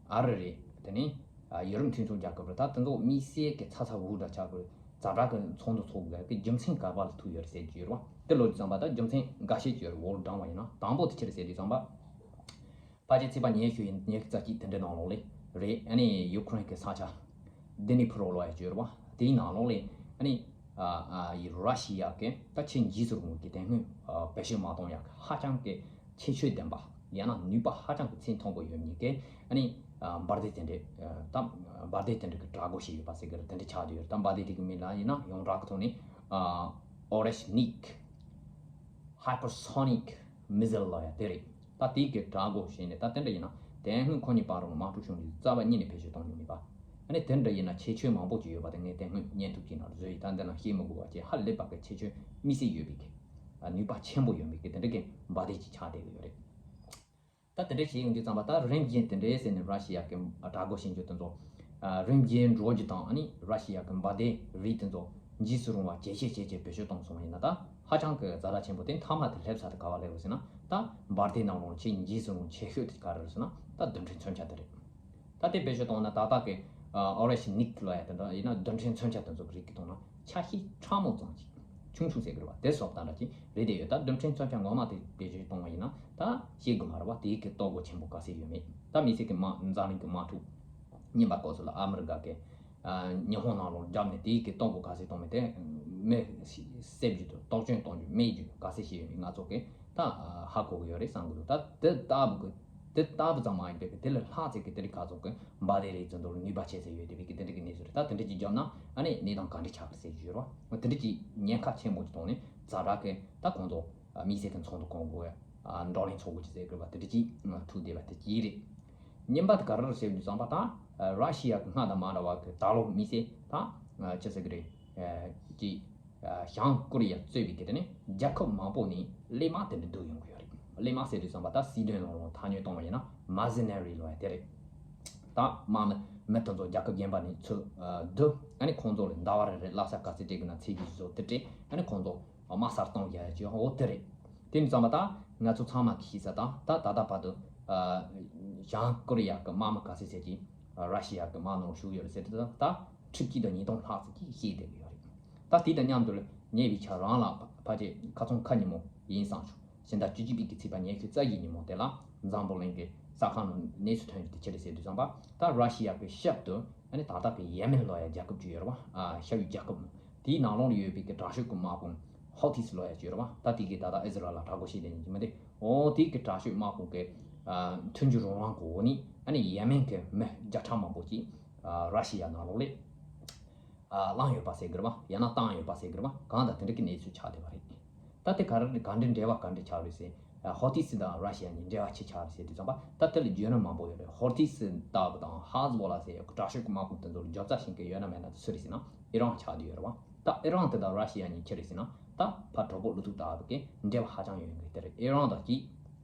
ཨ་རི་རེད། དེ་ནས་ཨ་ཡུ་རོབ་མཐུན་ཚོགས་རྒྱལ་ཁབ་རེད། ད་དེ་ཚོ་དམིགས་བསལ་གྱི་ཚ་ཚ་འུར་འུར་འདྲ་ཆགས་དགོས། ཛ་དྲག་གི་ཚོགས་འདུ་ཚོགས་དགོས་ཀྱི་རྒྱུ་མཚན་ག་པ་ལ་ཐུག་ཡོད་རེད་ཟེར་རྒྱུ་ཡོད་རེད་བ། དེ་ལོ་རྒྱུས་ཙམ་པ་ད་རྒྱུ་མཚན་འགའ་ཤས་ཅིག་ཡོད་རེད། འོག་ལ་བགྲངས་པ་ཡིན་ན་དང་པོ་དེ་ཅི་རེད་ཟེར་དུས་ཙམ་པ། ཕལ་ཆེར་ཚེས་པ་ཉི་ཤུ་ཡིན། ཉི་ཤུ་རྩ་གཅིག་དེ་འདྲའི་ནང་ལོགས་ལ་རེད། ཨ་ནི་ཡུ་ཁུ་རེན་གྱི་ས་ཆ་དི་ནི་ཕུ་རོ་ལོ་ཡ་ཅིག་ཡོད་རེད་བ། དེའི་ནང་ལོགས་ལ་ཨ་ནི་ཨ་ཨ་ཡི་ར་ཤི་ཡ་གི་ད་ཆེས་འཇིགས་སུ་རུང་བའི་གི་དེ་སྔོན་ཨ་བེད་སྤྱོད་མ་གཏོང་ཡག་གི་ཧ་ཅང་གི་ཁྱད་ཆོས་ལྡན་པ། ཡང་ན་ནུས་པ་ཧ་ཅང་གི་ཚད་མཐོན་པོ་ཡོད་མཁན་གྱི་ཨ་ནི་ཨ་འབར་མདེལ་དེ་འདྲའི་ཨ་ད་འབར་མདེལ་དེ་འདྲ་གི་གྲགས་འགོ་ཞིག་ཡོད་པ་ཟེར་གི་རེད། དེ་འདྲ་ཆགས་བསྡད་ཡོད་རེད། ད་འབར་མདེལ་དེ་གི་མིང་ལ་ཡིན་ན་ཡོངས་གྲགས་ཀྱི་ཐོག་ནས་ཨ་ཨོ་རེ་ཤི་ནིག་ཧའི་པར་སོ་ནིག་མི་སིལ་ལབ་ཡ་དེ་རེད། ད་དེའི་གི་གྲགས་འགོ་བྱས་ནས་ད་དེ་འདྲ་ཡིན་ན་དེ་སྔོན་ཁོ་གཉིས་བར་ལ་དམག་འཁྲུག་བྱུང་དུས་རྩ་བ་ཉིད་ནས་བེད་སྤྱོད་གཏོང་མྱོང་མེད་པ། ཨ་ནི་དེ་འདྲ་ཡིན་ན་ཁྱད་ཆོས་མང་པོ་ཅིག་ཡོད་པ་དེ་ངས་དེ་སྔོན་བརྙན་ཐུང་ཅིག་ནང་བཟོས་ཡིན། ད་འདི་ནང་བཤད་མི་དགོས་པ་བྱས། ཧ་ལས་པ་གི་ཁྱད་ཆོས་དམིགས་བསལ་ཡོད་པའི་གི་ཨ་ནུས་པ་ཆེན་པོ་ཡོད་པའི་གི་དེ་འདྲ་གི་འབར་མདེལ་ཅིག་ཆགས་བསྡད་ཀྱི་ཡོད་རེད། ད་དེ་འདྲ་བྱས་ཡོང་དུས་ཙམ་པ་ད་རིམ་བཞིན་དེ་འདྲའི་ཟེར་ནས་ར་ཤི་ཡ་གི་དྲག་རྒོལ་བྱེད་རྒྱུ་དེ་ཚོ་ཨ་རིམ་བཞིན་འགྲོ་རྒྱུ་དང་། ཨ་ནི་ར་ཤི་ཡ་གི་འབར་མདེལ་རིགས་དེ་ཚོ་འཇིགས་སུ་རུང་བ་ཇེ་ཆེ་ཇེ་ཆེ་བེད་སྤྱོད་བཏང་སོང་བ་ཡིན་ན་ད་ཧ་ཅང་གི་ཛ་དྲག་ཆེན་པོ། དེ་མཐའ་མ་དེ་སླེབས་ས་དེ་ག་བ་སླེབས་རེད་ཟེར་ན། ད་འབར་མདེལ་ནང་ལོགས་ཆེས་འཇིགས་སུ་རུང་ཆེ་ཤོས་དེ་ག་རེ་རེད་ཟེར་ན་ད་རྡུལ་ཕྲན་མཚོན་ཆ་དེ་རེད། ད་དེ་བེད་སྤྱོད་བཏང་ན་ད་ལྟ་གི་ཨོ་རེ་ཤི་ནིག་ལབ་ཡ་དེ་འདྲ་ཡིན་ན་རྡུལ་ཕྲན་མཚོན་ཆ་དེ་ཚོ་གི་རིགས་ཀྱི་ཐོག་ན་ཆ་ཤས་ཕྲ་མོ་ཙམ་ཅིག་ཆུང་ཆུང་ཟེར་གི་རེད་བ། དེ་སོགས་དང་འདྲ་ཅིག་རེད་དེ་ཡོད། ད་རྡུལ་ཕྲན་མཚོན་ཆ་ངོ་མ་དེ་བེད་སྤྱོད་གཏོང་བ་ཡིན་ན་ད་ཤེས་དགོས་མ་རེད་བ། དེའི་གི་གཏོར་རྒོལ་ཆེན་པོ་ག་ཚད་ཡོད་མེད། ད་དམིགས་བསལ་གི་དམག་འཛམ་གླིང་གི་དམག་འཁྲུག་རྙིང་པ་སྐབས་སུ་ལ་ཨ་མི་རི་ཀ་གི་ཨ་ཉི་ཧོང་ནང་ལོགས་བརྒྱབ་ནས་དེའི་གི་གཏོར་རྒོལ་ག་ཚད་གཏོང་མེད་དེ་མི་གསད་རྒྱུ་དང་གཏོར་སྐྱོན་གཏོང་རྒྱུ་སྨས་རྒྱུ་ག་ཚད་ཞིག་ཡོད་མེད་ང་ཚོ་གི་ད་ཧ་གོ་གི་ཡོད་རེད་བསམ་གི་འདུག་ད་དེ་ལྟ་བུ་གི་དེ་ལྟ་བུ་ཙམ་མ་ཡིན་པའི་གི་དེ་ལས་ལྷག་ཚད་ཀྱི་དེ་རིགས་ག་ཚོད་ཀྱི་འབར་མདེལ་རིགས་ཚོ་འདུག་ནུས་པ་ཆེ་ཚད་ཡོད་བསྡད་པའི་གི་དེ་འདྲ་གི་གནས་ཚུལ་རེད། ད་དེ་འདྲ་ཅིག་བརྒྱབ་ན་ཨ་ནི་གནས་སྟངས་ག་འདྲ་ཆགས་ཀྱི་རེད་ཟེར་རྒྱུ་ཡོད་རེད་བ། དེ་འདྲ་ཅིག་ཉེན་ཁ་ཆེན་པོ་ཅིག་བཏང་ནས་ཛ་དྲག་གི་ད་ཁོང་ཚོ་དམིགས་བསལ་གྱི་ཚོགས་འདུ་སྐོང་དགོས། བགྲོ་གླེང་ཚོགས་དགོས་ཀྱི་ཟེར་དགོས་པ་དེ་འདྲ་ཅིག་ཐུག་བསྡད་པ་དེ་གཅིག་རེད། གཉིས་པ་དེ་ག་རེ་རེད་ཟེར་དུས་ཙམ་པ་ད་ར་ཤི་ཡ་གི་སྔར་དང་མ་འདྲ་བ་གི་ད་ལོ་དམིགས་བསལ་ད་ཅི་ཟེར་གི་རེད། ཅིག་ཨ་བྱང་ཀོ་རི་ཡ་གཙོས་པའི་གི་དེ་ནི་རྒྱལ་ཁབ་མང་པོ་ནས་གླས་དམག་དེ་འདྲ་བསྡུ་ཡོང་གི་ཡོད་རེད། གླས་དམག་ཟེར་དུས་ཙམ་པ་ད་སྲིད་དོན་ནང་ལ་ཐ་སྙད་གཏོང་བ་ཡིན་ན་མར་སི་ནེ་རི་ལབ་ཡ་དེ་རེད། ད་དམག་མི་མི་དེ་ཚོ་རྒྱལ་ཁབ་གཞན་པ་ནས་ཚུར་ཨ་བསྡུ། ཨ་ནི་ཁོང་ཚོ་ལ་ཟླ་བ་རེ་རེ་གླ་ཆ་ག་ཚད་སྤྲད་དགོས་ན་ཚད་གཞི་བཟོ་དེ་སྤྲད། ཨ་ནི་ཁོང་ཚོ་དམག་སར་གཏོང་རྒྱུ་ཡ་ཅིག་འོ་དེ་རེད། དེ་ནི་ཙམ་པ་ད་ང་ཚོ་ཚང་མ་གི་ཤེས་ས་དང་ད་ད་ལྟ་བར་དུ་ཨ་བྱང་ཀོ་རི་ཡ་གི་དམག་མི་ག་ཚད་ཟེར་གྱི་ར་ཤི་ཡ་གི་དམག་ནང་ཞུགས་ཡོད་རེད་ཟེར་དུས་ད་ཁྲི་གཅིག་དང་ཉིས་སྟོང་ལྷག་ཙམ་གྱིས་བཤད་བསྡད་ཀྱི་ཡོད་རེད། ད་དེ་དང་མཉམ་དུ་ཉེ་བའི་ཆར་རང་ལ་ཕ་ཕལ་ཆེར་ཁ་སང་ཁ་ཉིན་མོ་ཡིན་བསམ་བྱུང་། ཕྱི་ཟླ་བཅུ་གཅིག་པའི་གི་ཚེས་པ་ཉི་ཤུ་རྩ་བཞི་ཉིན་མོ་དེ་ལ་འཛམ་བུ་གླིང་གི་གསར་ཁང་ནང་གནས་ཚུལ་ཐོན་རྒྱུ་དེ་ཅི་རེད་ཟེར་དུས་ཙམ་པ་ད་ར་ཤི་ཡ་གི་ཞབས་ཏུ་ཨ་ནི་ད་ལྟ་གི་ཡེ་མེན་ལབ་ཡ་རྒྱལ་ཁབ་ཅིག་ཡོད་རེད་བ། ཨ་ཤར་ཡུལ་རྒྱལ་ཁབ་ནང་དེའི་ནང་ལོགས་ལ་ཡོད་པའི་གི་དྲག་ཤོས་ཀྱི་དམག་དཔུང་ཧོ་ཐི་སི་ལབ་ཡ་ཅིག་ཡོད་རེད་བ། ད་དེ་གི་ད་ལྟ་ཨི་ཟི་རལ་ལ་དྲག་རྒོལ་བྱེད་བསྡད་མཁན་ཅིག་མི་འདུག་འོ་དེ་གི་དྲག་ཤོས་དམག་དཔུང་གི་ཨ་མཐུན་འགྱུར་རོགས་རམ་གྱི་འོག་ནས་ཨ་ནི་ཡེ་མེན་གི་མི་བརྒྱ་ཕྲག་མང་པོ་ཅིག་ཨ་ར་ཤི་ཡ་ནང་ལོགས་ལ་ཨ་བླངས་ཡོད་པ་ཟེར་གི་རེད་བ། ཡང་ན་བཏང་ཡོད་པ་ཟེར་གི་རེད་བ། གང་ལྟར་དེ་འདྲ་གི་གནས་ཚུལ་ཆགས་བསྡད་པ་རེད། ད་དེ་ག་རེ་རེད། ག་འདྲ་འབྲེལ་བ་ག་འདྲ་ཆགས་རེད་ཟེར། ཨ་ཧོ་ཐི་སི་དང་ར་ཤི་ཡ་གཉིས་འབྲེལ་བ་ཅི་ཆགས་རེད་ཟེར་དུས་ཙམ་པ་ད་དེ་ལ་རྒྱུས་ལོན་མང་པོ་ཡོད་རེད། ཧོ་ཐི་སི་ལྟ་བུ་དང་ཧ་ཟི་བོ་ལ་ཟེར་ཡ་གི་དྲག་ཤོས་ཀྱི་དམག་དཔུང་དེ་ཚོ་ལ་འཇོག་རྩ་བྱེད་མཁན་ཡོད་ན་མེད་ན་དེ་སུ་རེད་ཟེར་ན་ཨི་རན་ཆགས་བསྡད་ཡོད་རེད་བ། ད་ཨི་རན་དེ་དང་ར་ཤི་ཡ་གཉིས་ཅི་རེད་ཟེར་ན་ད་ཕར་གྲོགས་པོ་བློ་ཐུག་ལྟ་བུ་གི་འབྲེལ་བ་ཧ་ཅང་ཡོད་མཁན་དེ་རེད། ཨི་རན་དང་གཅིག་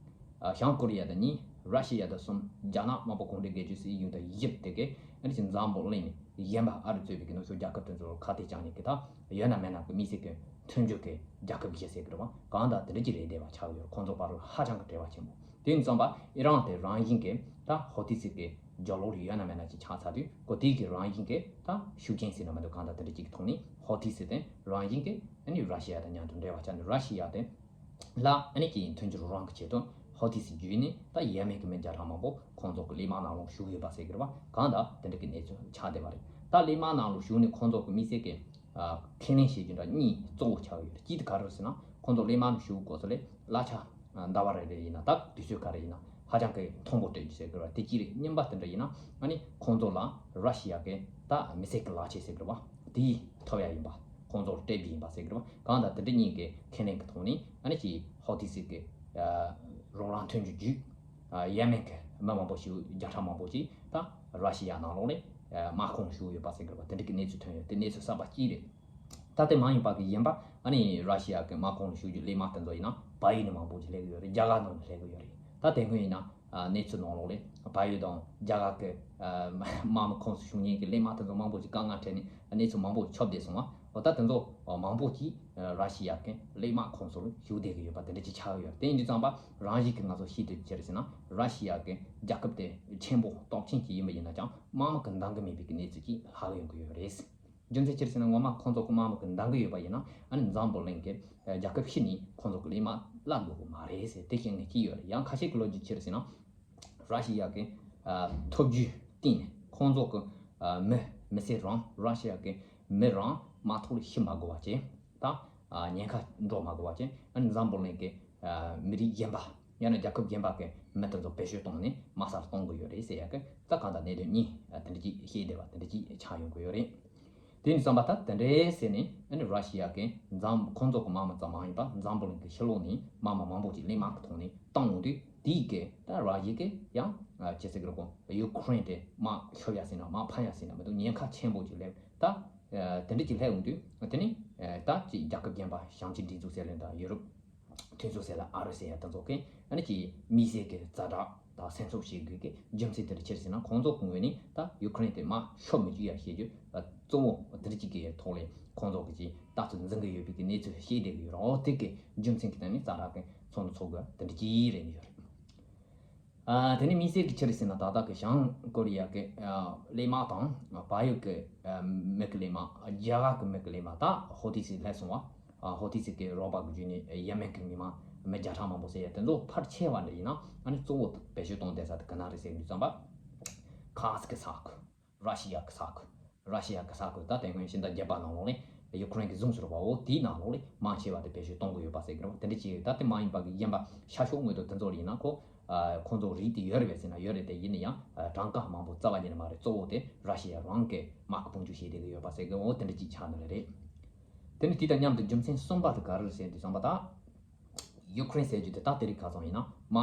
ཨ་བྱང་ཀོ་རི་ཡ་དང་གཉིས། ར་ཤི་ཡ་དང་གསུམ། རྒྱ་ནག་དམར་པོ་གུང་ཁྲན་སྒེར་གཅོད་སྲིད་གཞུང་དང་བཞི། དེ་གས་ཨ་ནི་ཅིག་འཛམ་བུ་གླིང་ནས་གཞན་པ་ཨ་རི་གཙོས་པའི་གི་ནུབ་ཕྱོགས་རྒྱལ་ཁབ་དེ་ཚོར་ཁ་གཏད་བཅག་ནས་གི་ད་ཡོད་ན་མེད་ན་གི་དམིགས་བསལ་གི་མཐུན་འགྱུར་གི་རྒྱལ་ཁབ་བཞི་ཟེར་གི་རེད་བ། གང་ལྟར་དེ་འདྲ་ཅིག་རེད་བསྡད་པ་ཆགས་ཡོད། ཁོང་ཚོ་བར་ལ་ཧ་ཅང་གི་འབྲེལ་བ་ཆེན་པོ། དེ་ཡིན་ཙམ་པ་ཨི་རན་དེ་རང་བཞིན་གི་ད་ཧོ་ཐི་སི་གི་རྒྱབ་ལོགས་ལ་ཡོད་ན་མེད་ན་ཅིག་ཆགས་ཚར་དུས་ཁོ་དེ་གི་རང་བཞིན་གི་ད་ཤུགས་རྐྱེན་ཟེར་ན་མི་འདུག་གང་ལྟར་དེ་འདྲ་ཅིག་གི་ཐོག་ནས་ཧོ་ཐི་སི་དེ་རང་བཞིན་གི་ཨ་ནི་ར་ཤི་ཡ་དང་མཉམ་དུ་འབྲེལ་བ་བཅད་ནས་ར་ཤི་ཡ་དེ་ལ་ཨ་ནི་ཀྱི་མཐུན་འགྱུར་རོགས་རམ་གྱི་ཆེད་དུ་ཧོ་ཐི་སི་བརྒྱུད་ནས་ད་ཡེ་མེན་གྱི་མི་བརྒྱ་ཕྲག་མང་པོ་ཁོང་ཚོ་གི་གླས་དམག་ནང་ལོགས་ཞུགས་ཡོད་པ་ཟེར་གི་རེད་བ། གང་ལྟར་དེ་འདྲ་གི་གནས་ཚུལ་ཆགས་བསྡད་པ་རེད། ད་གླས་དམག་ནང་ལོགས་ཞུགས་ནས་ཁོང་ཚོ་གི་དམིགས་བསལ་གྱི་ ཨ་ཁས་ལེན་བྱེད་རྒྱུ་འདྲ་གཉིས་གཙོ་བོ་ཆགས་ཡོད་རེད། གཅིག་དེ་ག་རེ་རེད་ཟེར་ན། ཁོང་ཚོ་གླེགས་དམག་ཞུ་དགོས་ས་ལས་གླ་ཆ་ཨ་ཟླ་བ་རེ་རེ་ཡིན་ན་ད་དུས་ཚོད་ག་རེ་ཡིན་ན་ཧ་ཅང་གི་མཐོན་པོ་སྤྲད་རྒྱུ་ཟེར་དགོས་རེད་པ། དེ་གཅིག་རེད། གཉིས་པ་དེ་འདྲ་ཡིན་ན་ཨ་ནི་ཁོང་ཚོ་ལ་ར་ཤི་ཡ་གི་ད་མི་སེར་གི་ལག་ཆས་ཟེར་དགོས་རེད་པ། དེ་ཐོབ་ཡ་ཡིན་པ། ཁོང་ཚོར་སྤྲད་རྒྱུ་ཡིན་པ་ཟེར་དགོས་རེད་པ། གང་ལྟར་དེ་འདྲ་གཉིས་ཀྱི་ཁས་ལེན་གྱི་ཐོག་ནས་ཨ་ནི་ཅིག་ཧོ་ཐི་སི་གི་ཨ་རོགས་རམ་ཐོན་རྒྱུ་བརྒྱུད། ཡེ་མེན་གྱི་མི་མང་པོ་ཞིག་བརྒྱ་ཕྲག་མང་པོ་ཅིག་ད་ར་ཤི་ཡ་ནང་ལོགས་ནས་དམག་ཁོངས་ཞུགས་ཡོད་པ་ཟེར་དགོས་པ་དེ་འདྲ་གི་གནས་ཚུལ་ཐོན་ཡོད། དེ་གནས་ཚུལ་གསར་པ་གཅིག་རེད། ད་དེ་མ་ཡིན་པ་གི་གཞན་པ་ཨ་ནི་ར་ཤི་ཡ་གི་དམག་ཁོངས་ཞུགས་རྒྱུ་གླེགས་དམག་དེ་ཚོ་ཡིན་ན་བལ་ཡུལ་ནས་མང་པོ་ཅིག་སླེབས་ཀྱི་ཡོད་རེད། རྒྱ་གར་ནང་ནས་སླེབས་ཀྱི་ཡོད་རེད། ད་དེ་སྔོན་ཡིན་ན་གནས་ཚུལ་ནང་ལོགས་ལས་བལ་ཡུལ་དང་རྒྱ་གར་གི་དམག་མི་ཁོངས་སུ་ཞུགས་མཁན་གྱི་གླེགས་དམག་དེ་ཚོ་མང་པོ་ཅིག་དཀའ་ངལ་འཕྲད་ནས་གནས་ཚུལ་མང་པོ་ཁྱབ་བསྡད་སོང་བ། འོ་ད་དེ་ཚོ་མང་པོ་ཅིག་ར་ཤི་ཡ་གི་གླེགས་དམག་ཁོངས་སུ་ཞུགས་བསྡད་ཀྱི་ཡོད་པ་དེ་འདྲ་ཅིག་ཆགས་ཡོད། དེ་ཡིན་དུས་ཙམ་པ་རང་བཞིན་གྱིས་ང་ཚོ་ཤེས་ཐུབ་ཅི་རེད་ཟེར་ན། ར་ཤི་ཡ་གི་རྒྱལ་ཁབ་དེ་ཆེན་པོ་སྟོབས་ཆེན་ཅིག་ཡིན་པ་ཡིན་ན་ཀྱང་དམག་མི་གི་འདང་གི་མེད་པའི་གི་གནས་ཚུལ་ཅིག་ལྷག་ཡོང་གི་ཡོད་རེད། རྒྱུ་མཚན་ཅི་རེད་ཟེར་ན། ངོ་མ་ཁོང་ཚོ་གི་དམག་མི་གི་འདང་གི་ཡོད་པ་ཡིན་ན་ཨ་ནི་འཛམ་བུ་གླིང་གི་རྒྱལ་ཁབ་ཕྱི་ནས་ཁོང་ཚོ་གི་གླེགས་དམག་གླ་དགོས་གི་མ་རེད་ཟེར་དེ་བཤད་མཁན་ཅིག་ཡོད་རེད། ཡང་ཁ་ཤས་ཀྱི་ལོ་རྒྱུས་ཅི་རེད་ཟེར་ན། ར་ཤི་ཡ་གི་ཐོབ་རྒྱུའི་སྟེང་ནས་ཁོང་ཚོ་གི་མི་མི་སེར་རང་ར་ཤི་ཡ་གི་མི་རང་དམག་ཐོག་ལ་ཤི་མ་དགོས་པ་བྱས། ད་ཉེན་ཁ་འགྲོ་མ་དགོས་པ་བྱས། ཨ་ནི་འཛམ་བུ་གླིང་གི་མི་རིགས་གཞན་པ་ཡང་ན་རྒྱལ་ཁབ་གཞན་པ་གི་མི་དེ་ཚོ་བེད་སྤྱོད་བཏང་ནས་དམག་སར་གཏོང་གི་ཡོད་རེད་ཟེར་ཡ་གི་ད་གང་ལྟར་གནད་དོན་གཉིས་དེ་འདྲ་ཅིག་བཤད་བསྡད་པ་དེ་འདྲ་ཅིག་ཆགས་ཡོང་གི་ཡོད་རེད། དེ་ནི་བསམ་པ་ད་དེ་འདྲའི་ཟེར་ནས་ཨ་ནི་ར་ཤི་ཡ་གི་འཛམ་ཁོང་ཚོ་གི་དམག་མི་ཙམ་མ་ཡིན་པ་འཛམ་བུ་གླིང་གི་ཕྱི་ལོགས་ནས་དམག་མི་མང་པོ་ཅིག་གླེགས་དམག་གི་ཐོག་ནས་བཏང་ཡོང་དུས་དེའི་གི་ད་ར་ཤི་ཡ་གི་ཡང་ཅི་ཟེར་གི་རེད་གོ། ཡུ་ཁུ་རེན་དེ་དམག་ཤོར་ཡ་ཟེར་ན་དམག་ཕམ་ཡ་ཟེར་ན་མི་འདུག་ཉེན་ཁ་ཆེན་པོ་ཅིག་སླེབས། ད་དེ་འདྲ་ཅིག་སླེབས་ཡོང་དུས་དེ་ནི་ད་ཅིག་རྒྱལ་ཁབ་གཞན་པ་ཞིང་ཆེན་སྒྲིག་འཛུགས་ཟེར་ལེ་དང་ཡུ་རོབ་མཐུན་ཚོགས་ཟེར་ལ་ཨ་རི་ཟེར་ཡ་དེ་ཚོ་གིས་ཨ་ནི་ཅིག་དམིགས་བསལ་གྱི་ཛ་དྲག་དང་སེམས་འཚབ་བྱེད་དགོས་ཀྱི་རྒྱུ་མཚན་དེ་འདྲ་ཅི་རེད་ཟེར་ན། ཁོང་ཚོ་གི་ངོས་ནས་ད་ཡུ་ཁུ་རེན་དེ་དམག་ཤོར་མི་འཇུག་ཡ་བྱེད་རྒྱུ་གཙོ་བོ་དེ་འདྲ་ཅིག་གི་ཐོག་ལས་ཁོང་ཚོ་གི་ཅིག་ལྟ་ཚུལ་འཛིན་གི་ཡོད་པའི་གི་གནས་ཚུལ་བཤད་བསྡད་གི་ཡོད་རེད། འོ་དེ་གི་རྒྱུ་མཚན་གྱི་སྟེང་ནས་ཛ་དྲག་གི་ཚོགས་འདུ་ཚོགས་དགོས་དེ་འདྲ་ཅིག་རེད་ནི་ཡོད་རེད། ཨ་དེ་ནས་དམིགས་བསལ་གྱི་ཅི་རེད་ཟེར་ན། ད་ལྟ་གི་བྱང་ཀོ་རི་ཡ་གི་ཨ་གླེགས་དམག་དང་བལ་ཡུལ་གི་ཨ་མི་གི་གླེགས་དམག་རྒྱ་གར་གི་མི་གི་གླེགས་དམག་ད་ཧོ་ཐི་སི་སླེབས་སོང་བ། ཨ་ཧོ་ཐི་སི་གི་རོགས་པ་གི་བརྒྱུད་ནས་ཡེ་མེན་གི་མི་དམངས་མི་བརྒྱ་ཕྲག་མང་པོ་ཟེར་ཡ་དེ་ཚོ་ཕལ་ཆེ་བ་འདྲ་ཡིན་ན་ཨ་ནི་གཙོ་བོ་བེད་སྤྱོད་གཏོང་བསྡད་ས་དེ་ག་ན་རེད་ཟེར་དུས་ཙམ་པ། ཁ་སི་ཀི་ས་ཁུལ། ར་ཤི་ཡ་གི་ས་ཁུལ། ར་ཤི་ཡ་གི་ས་ཁུལ་ད་དེ་སྔོན་ཕྱི་ཟླ་བརྒྱད་པ་ནང་ལོགས་ནས་ཡུ་ཁུ་རེན་གྱིས་བཟུང་ཟེར་བ། འོ་དེའི་ནང་ལོགས་ནས་མང་ཆེ་བ་དེ་བེད་སྤྱོད་གཏོང་གི་ཡོད་པ་ཟེར་གི་རེད། དེ་འདྲ་ཅིག་ད་དེ་མ་ཡིན་པ་གི་གཞན་པ་ཤར་ཕྱོགས་ངོས་དང་དེ་ཚོ་ཡིན་ན་ཁོ་ཨ་ཁོང་ཚོ་རིགས་དེ་ཡོད་རེད་པས་ཟེར་ན་ཡོད་རེད། དེ་ཡིན་ན་ཡང་ཨ་གྲངས་ཀ་མང་པོ་རྩ་བ་ཉིད་ནས་མ་རེད། གཙོ་བོ་དེ་ར་ཤི་ཡ་རང་གི་དམག་གི་དཔུང་འཇུག་བྱེད་བསྡད་གི་ཡོད་པ་ཟེར་གི། འོ་དེ་འདྲ་ཅིག་ཆགས་ནི་རེད། དེ་ནི་དེ་དང་མཉམ་དུ་རྒྱུ་མཚན་གསུམ་པ་དེ་ག་རེ་རེད་ཟེར་དུས་ཙམ་པ། ད་ཡུ་ཁུ་རེན་ཟེར་རྒྱུ་དེ་ད་དེ་རིང་ཁ་སང་ཡིན་ན་མ་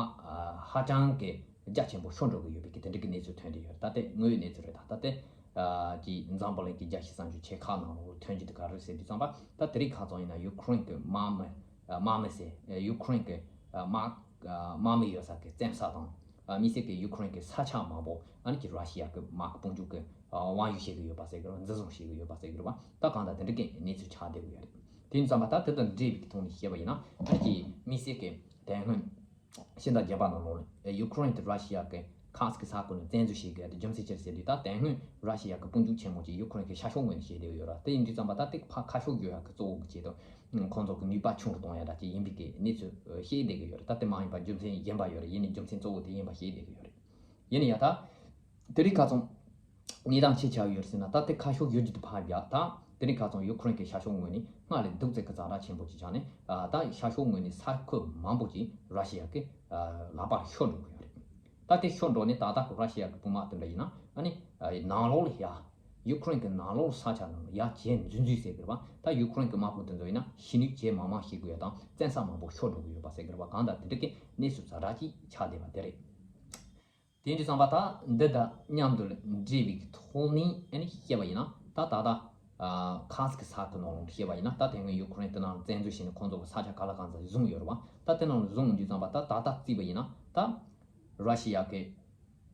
ཧ་ཅང་གི་རྒྱ་ཆེན་པོ་ཤོར་འགྲོ་གི་ཡོད་པའི་གི་དེ་འདྲ་གི་གནས་ཚུལ་ཐོན་བསྡད་ཡོད། ད་དེ་དངོས་ཡོད་གནས་ཚུལ་རེད། ད་ད་དེ་ཨ་ཀྱི་འཛམ་བུ་གླིང་གི་རྒྱལ་སྤྱིའི་གསར་འགྱུར་ཆེ་ཁག་ནང་ལོགས་ཐོན་རྒྱུ་དེ་ག་རེ་རེད་ཟེར་དུས་ཙམ་པ། ད་དེ་རིང་ཁ་སང་ཡིན་ན་ཡུ་ཁུ་རེན་གི་དམག་མི་ཨ་དམག་མི་ཟེར་ཡུ་ཁུ་རེན་གི་ཨ་དམག་ཨ་དམག་མི་ཡོད་ས་གི་བཙན་ས་དང་ཨ་དམིགས་བསལ་གི་ཡུ་ཁུ་རེན་གི་ས་ཆ་མང་པོ་ཨ་ནི་ཀྱི་ར་ཤི་ཡ་གི་དམག་གི་དཔུང་འཇུག་གི་ཨ་དབང་ཡོད་བྱེད་གི་ཡོད་པ་ཟེར་གི་རེད། འཛིན་བཟུང་བྱེད་གི་ཡོད་པ་ཟེར་གི་རེད་བ། ད་གང་ལྟར་དེ་འདྲ་གི་གནས་ཚུལ་ཆགས་བསྡད་གི་ཡོད་རེད། དེ་ཡིན་ཙམ་པ་ད་དེ་དང་འབྲེལ་བའི་ཐོག་ནས་བཤད་པ་ཡིན་ན། ཨ་ནི་ཀྱི་དམིགས་བསལ་གི་དེ་སྔོན་ཕྱི་ཟླ་བརྒྱད་པ་ནང་ལོགས་ལ་ཡུ་ཁུ་རེན་དེ་ར་ཤི་ཡ་གི་ཁ་སི་ཀི་ས་ཁུལ་ནས་བཙན་འཛུལ་བྱེད་དགོས་ཡ་དེ་རྒྱུ་མཚན་ཅི་རེད་ཟེར་དུས། ད་དེ་སྔོན་ར་ཤི་ཡ་གི་དཔུང་འཇུག་ཆེན་མོ་ཅིག་ཡུ་ཁུ་རེན་གི་ཤར་ཕྱོགས་ངོས་ནས་བྱེད་བསྡད་ཡོད་ར། དེ་ཡིན་དུས་ཙམ་པ་ད་དེ་ཕར་ཁ་ཕྱོགས་བསྒྱུར་ཡ་གི་གཙོ་བོ་གི་ཆེད་དུ་ཁོང་ཚོ་གི་ནུས་པ་ཆུང་རུ་གཏོང་ཡ་འདྲ་ཅིག་ཡིན་པའི་གི་གནས་ཚུལ་བཤད་བསྡད་གི་ཡོད་རེད། ད་དེ་མ་ཡིན་པ་རྒྱུ་མཚན་གཞན་པ་ཡོད་རེད། ཡིན་ནའི་རྒྱུ་མཚན་གཙོ་བོ་དེ་ཡིན་པ་བཤད་བསྡད་གི་ཡོད་རེད། ཡིན་ནའི་ཡ་ད་དེ་རིང་ཁ་སང་གནས་སྟངས་ཅི་ཆགས་ཡོད་ཟེར་ན། ད་དེ་ཁ་ཕྱོགས་བསྒྱུར་རྒྱུ་དེ་ཕར་བཞག་ད་དེ་རིང་ཁ་སང་ཡུ་ཁུ་རེན་གྱི་ཤར་ཕྱོགས་ངོས་ནས་སྔར་ལས་སྡུག་ཙམ་གྱི་ཛ་དྲག་ཆེན་པོ་ཅིག་ཆགས་ནས། ཨ་ད་ཤར་ཕྱོགས་ངོས་ནས་ས་ཁུལ་མང་པོ་ཅིག་ར་ཤི་ཡ་གི་ཨ་ལག་པར་ཤོར་འགྲོ་གི་ཡོད་རེད། ད་དེ་ཤོར་འགྲོ་ནས་ད་ལྟ་ཁོ་ར་ཤི་ཡ་གི་དཔུང་དམག་དེ་འདྲ་ཡིན་ན་ཨ་ནི་ཨ་ནང་ལོགས་ལ་ཡ་ཡུ་ཁུ་རེན་གྱི་ནང་ལོགས་ས་ཆ་ནང་ལ་ཡ་ཇེ་འཛུལ་འཛུལ་ཟེར་གི་རེད་བ། ད་ཡུ་ཁུ་རེན་གྱི་དམག་དཔུང་དེ་ཚོ་ཡིན་ན་ཤི་ནུས་ཇེ་མང་མང་ཤི་གི་ཡོད་དང་བཙན་ས་མང་པོ་ཤོར་འགྲོ་གི་ཡོད་པ་ཟེར་གི་རེད་བ། གང་ལྟར་དེ་འདྲ་གི་གནས་ཚུལ་ཛ་དྲག་ཅིག་ཆགས་བསྡད་པ་དེ་རེད། དེ་ཡིན་དུས་ཙམ་པ་ད་འདི་དང་མཉམ་དུ་འབྲེལ་བའི་ཐོག་ནས་ཨ་ནི་བཤད་པ་ཡིན་ན། ད་ད་ད་ཨ་ཁ་སི་ཀི་ས་ཁུལ་ནང་ལ་བཤད་པ་ཡིན་ན། ད་དེ་སྔོན་ཡུ་ཁུ་རེན་དེ་ནང་བཙན་འཛུལ་བྱས་ནས་ཁོང་ཚོ་གི་ས་ཆ་ག་ལ་གང་འཚམ་བཟུང་ཡོད་རེད་བ། ད་དེ་ནང་ལ་བཟུང་དུས་ཙམ་པ་ད་ད་ལྟ་བརྩིས་པ་ཡིན་ན། ད་ར་ཤི་ཡ་གི་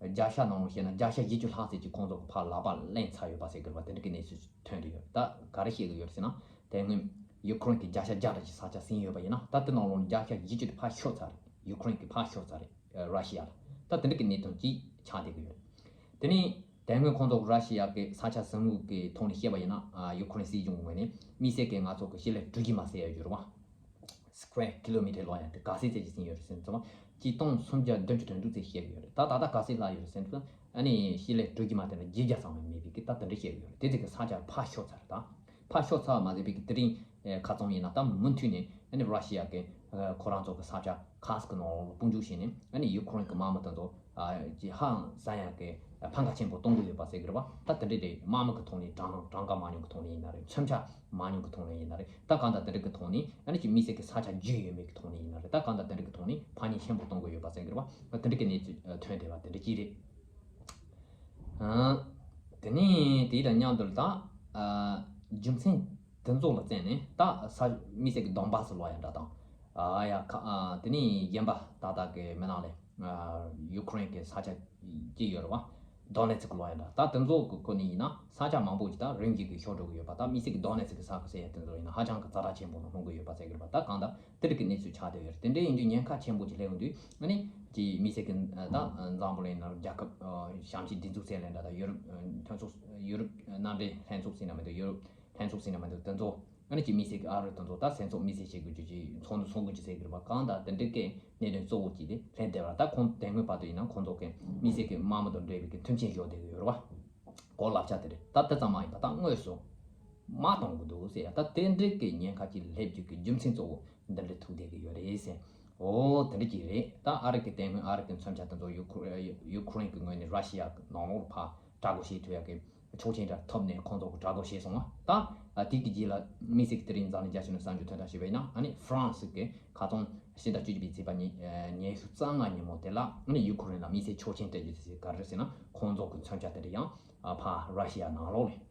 བརྒྱ་ཆ་ནང་ལ་བཤད་ན་བརྒྱ་ཆ་བཞི་བཅུ་ལྷག་ཙམ་ཅིག་ཁོང་ཚོ་གི་ཕར་ལག་པ་ལེན་ཚར་ཡོད་པ་ཟེར་གི་རེད་བ། དེ་འདྲ་གི་གནས་ཚུལ་ཐོན་གི་ཡོད། ད་ག་རེ་བཤད་གི་ཡོད་རེད་ཟེར་ན། དེ་སྔོན་ཡུ་ཁུ་རེན་གི་བརྒྱ་ཆ་བརྒྱ་འདྲ་ཅིག་ས་ཆ་ཟིན་ཡོད་པ་ཡིན་ན། ད་དེ་ནང་ལོགས་ནས་བརྒྱ་ཆ་བཞི་བཅུ་དེ་ཕར་ཤོར་ཚར་རེད། ཡུ་ཁུ་རེན་གི་ཕར་ཤོར་ཚར་རེད། ར་ཤི་ཡ་ལ། ད་དེ་འདྲ་གི་གནད་དོན་ཅིག་ཆགས་བསྡད་གི་ཡོད། དེ་ནས་དེ་སྔོན་ཁོང་ཚོ་ར་ཤི་ཡ་གི་ས་ཆ་ཟིན་ལུགས་ཀྱི་ཐོག་ནས་བཤད་པ་ཡིན་ན། ཨ་ཡུ་ཁུ་རེན་སྲིད་གཞུང་ངོས་ནས་དམིགས་བསལ་གྱི་ང་ཚོ་གི་ཞི་ལི་དྲུག་ཅུ་མ་ཟེར་ཡ་ཡོད་རེད་བ། སི་ཀུ་ཝེར་ཀི་ལོ་མི་ཊར་ལོ་ཡ་དེ་ག་ཚད་ཙམ་ཅིག་ཟིན་ཡོད་རེད་ཟེར་ན། ཚང་མ་གཅིག་སྟོང་སུམ་བརྒྱ་བདུན་ཅུ་དོན་དྲུག་ཙམ་བཤད་གི་ཡོད་རེད། ད་ད་ལྟ་ག་ཚད་ལྷག་ཡོད་རེད་ཟེར་ན། ཨ་ནི་ཞི་ལི་དྲུག་ཅུ་མ་དེ་ལ་བརྒྱད་བརྒྱ་ཙམ་མེད་པའི་གི་ད་དེ་འདྲ་བཤད་གི་ཡོད་རེད། དེ་ཚོ་གི་ས་ཆ་ཕར་ཤོར་ཚར་རེད་ད། ཕར་ཤོར་ཚར་བ་མ་ཟད་པའི་གི་དེ་རིང་ཨེ་ཁ་ཚང་ཡིན་ན་ད་མུ་མཐུད་ནས་ཨ་ནི་ར་ཤི་ཡ་གི་ཨ་ཁོ་རང་ཚོ་གི་ས་ཆ་ཁག་གི་ནང་ལ་དཔུང་འཇུག་བྱས་ནས་ཨ་ནི་ཡུ་ཁུ་རེན་གི་དམག་མི་དེ་ཚོ་ཨ་ཅི་ཧང་ཟ་ཡ་གི་ཕན་ཁ་ཆེན་པོ་གཏོང་གི་ཡོད་པ་ཟེར་གི་རེད་བ། ད་དེ་འདྲ་རེད། དམག་མི་གི་ཐོག་ནས་གྲངས་གྲངས་ཀ་མང་ཉུང་གི་ཐོག་ནས་ཡིན་ན་རེད། མཚོན་ཆ་མང་ཉུང་གི་ཐོག་ནས་ཡིན་ན་རེད། ད་གང་ལྟར་དེ་འདྲ་གི་ཐོག་ནས་ཨ་ནི་ཅི་མི་སེར་གི་ས་ཆ་རྒྱུས་ཡོད་མེད་གི་ཐོག་ནས་ཡིན་ན་རེད། ད་གང་ལྟར་དེ་འདྲ་གི་ཐོག་ནས་ཕན་ནུས་ཆེན་པོ་གཏོང་གི་ཡོད་པ་ཟེར་གི་རེད་བ། དེ་འདྲ་གི་གནས་ཚུལ་ཐོན་བསྡད་པ་དེ་འདྲ་ཅིག་རེད། ཨ། དེ་ནས་དེ་དང་མཉམ་དུ་ད་ཨ་རྒྱུ་མཚན་དེ་ཚོ་ལ་བརྟེན་ནས་ད་ས་མི་སེར་གི་དོན་བག་སུ་ལོག་ཡ་འདྲ་དང་། ཨ་ཡ་ཁ་ཨ་དེ་ནས་གཞན་པ་ད་ལྟ་གི་མི་ནང་ལས་ཨ་ཡུ་ཁུ་རེན་གི་ས་ཆ་ཅིག་ཡོད་རེད་བ། དོ་ནེ་ཚི་ཀི་ལོག་ཡ་འདྲ། ད་དེ་ཚོ་གི་སྐོར་ནས་ཡིན་ན་ས་ཆ་མང་པོ་ཅིག་ད་རིམ་གྱིས་གི་ཤོར་འགྲོ་གི་ཡོད་པ། ད་མི་སེར་གི་དོ་ནེ་ཚི་ཀི་ས་ཁུལ་ཟེར་ཡ་དེ་ཚོ་ཡིན་ན་ཧ་ཅང་གི་ཛ་དྲག་ཆེན་པོ་ནང་ལྷུང་གི་ཡོད་པ་ཟེར་གི་རེད་བ། ད་གང་ལྟར་དེ་རིགས་ཀྱི་གནས་ཚུལ་ཆགས་བསྡད་ཡོད་རེད། དེ་འདྲ་ཡིན་དུས་ཉེན་ཁ་ཆེན་པོ་ཅིག་སླེབས་ཡོང་དུས་ཨ་ནི་ཀྱི་མི་སེར་གྱི་ད་འཛམ་བུ་གླིང་ནང་རྒྱལ་ཁབ་ཨ་གཞན་གྱི་སྒྲིག་འཛུགས་ཟེར་ལས་འདྲ་དང་ཡུ་རོབ་ཨ་མཐུན་ཚོགས་ཡུ་རོབ་མནའ་འབྲེལ་ལྷན་ཚོགས་ཟེར་ན་མི་འདུག་ཡུ་རོབ་ལྷན་ཚོགས་ཟེར་ན་མི་འདུག་དེ་ཚོ་ཨ་ནི་ཀྱི་མི་སེར་གྱི་ཨ་རི་དེ་ཚོ་ད་སེམས་ཚོགས་མི་སེར་བྱེད་དགོས་རྒྱུ་ཀྱི་ཚོགས་འདུ་ཚོགས་དགོས་ཀྱི་ཟེར་གི་རེད་པ། གང་ལྟར་དེ་འདྲའི་གི་གནད་དོན་གཙོ་བོ་ཅིག་དེ་སླེབས་བསྡད་པ། ད་ཁོང་དེ་སྔོན་བར་དུ་ཡིན་ན་ཁོང་ཚོ་གི་མི་སེར་གྱི་དམག་མི་དང་འབྲེལ་བའི་གི་མཐུན་རྐྱེན་བཟོ་བསྡད་གི་ཡོད་རེད་པ། གོ་ལབ་ཆ་དེ་རེད། ད་དེ་ཙམ་མ་ཡིན་པ་ད་དངོས་སུ་དམག་གཏོང་གི་འདུག་ཟེར་ཡ། ད་དེ་འདྲའི་གི་ཉེན་ཁ་ཅིག་སླེབས་རྒྱུ་གི་རྒྱུ་མཚན་གཙོ་བོ་འདི་འདྲ་ཐུག་བསྡད་གི་ཡོད་རེད་ཟེར། འོ་དེ་འདྲ་ཅིག་རེད། ད་ཨ་རི་གི་དེ་སྔོན་ཨ་རི་གི་མཚོན་ཆ་དེ་ཚོ་ཡུ་ཁུ་ཡུ་ཁུ་རེན་གི་ངོས་ནས་ར་ཤི་ཡ་གི་ནང་ལོགས་ཕར་དྲག་རྒོལ་བྱེད་ཐུབ་ཡ་གི་ཆོག་མཆན་འདྲ་ཐོབ་ནས་ཁོང་ཚོ་གི་དྲག་རྒོལ་བྱས་སོང་བ། ད་དེ་གི་རྗེས་ལ་དམིགས་བསལ་གྱི་དེ་རིང་འཛམ་གླིང་རྒྱལ་སྤྱི་ནས་གསར་འགྱུར་ཐོན་སྟངས་ཞུས་པ་ཡིན་ན་ཨ་ནི་ཧྥ་རན་སི་གི་ཁ་ཚོན་ཕྱི་ཟླ་བཅུ་གཅིག་པའི་ཚེས་པ་ཉི་ཉི་ཤུ་རྩ་ལྔ་ཉིན་མོ་དེ་ལ་ཨ་ནི་ཡུ་ཁུ་རེན་ལ་དམིགས་བསལ་ཆོག་མཆན་སྤྲད་རྒྱུ་དེ་ག་རེ་ཟེར་ན་ཁོང་ཚོ་གི་མཚོན་ཆ་དེ་འདྲ་ཡང་ཕར་ར་ཤི་ཡ་ནང་ལོགས་ལ་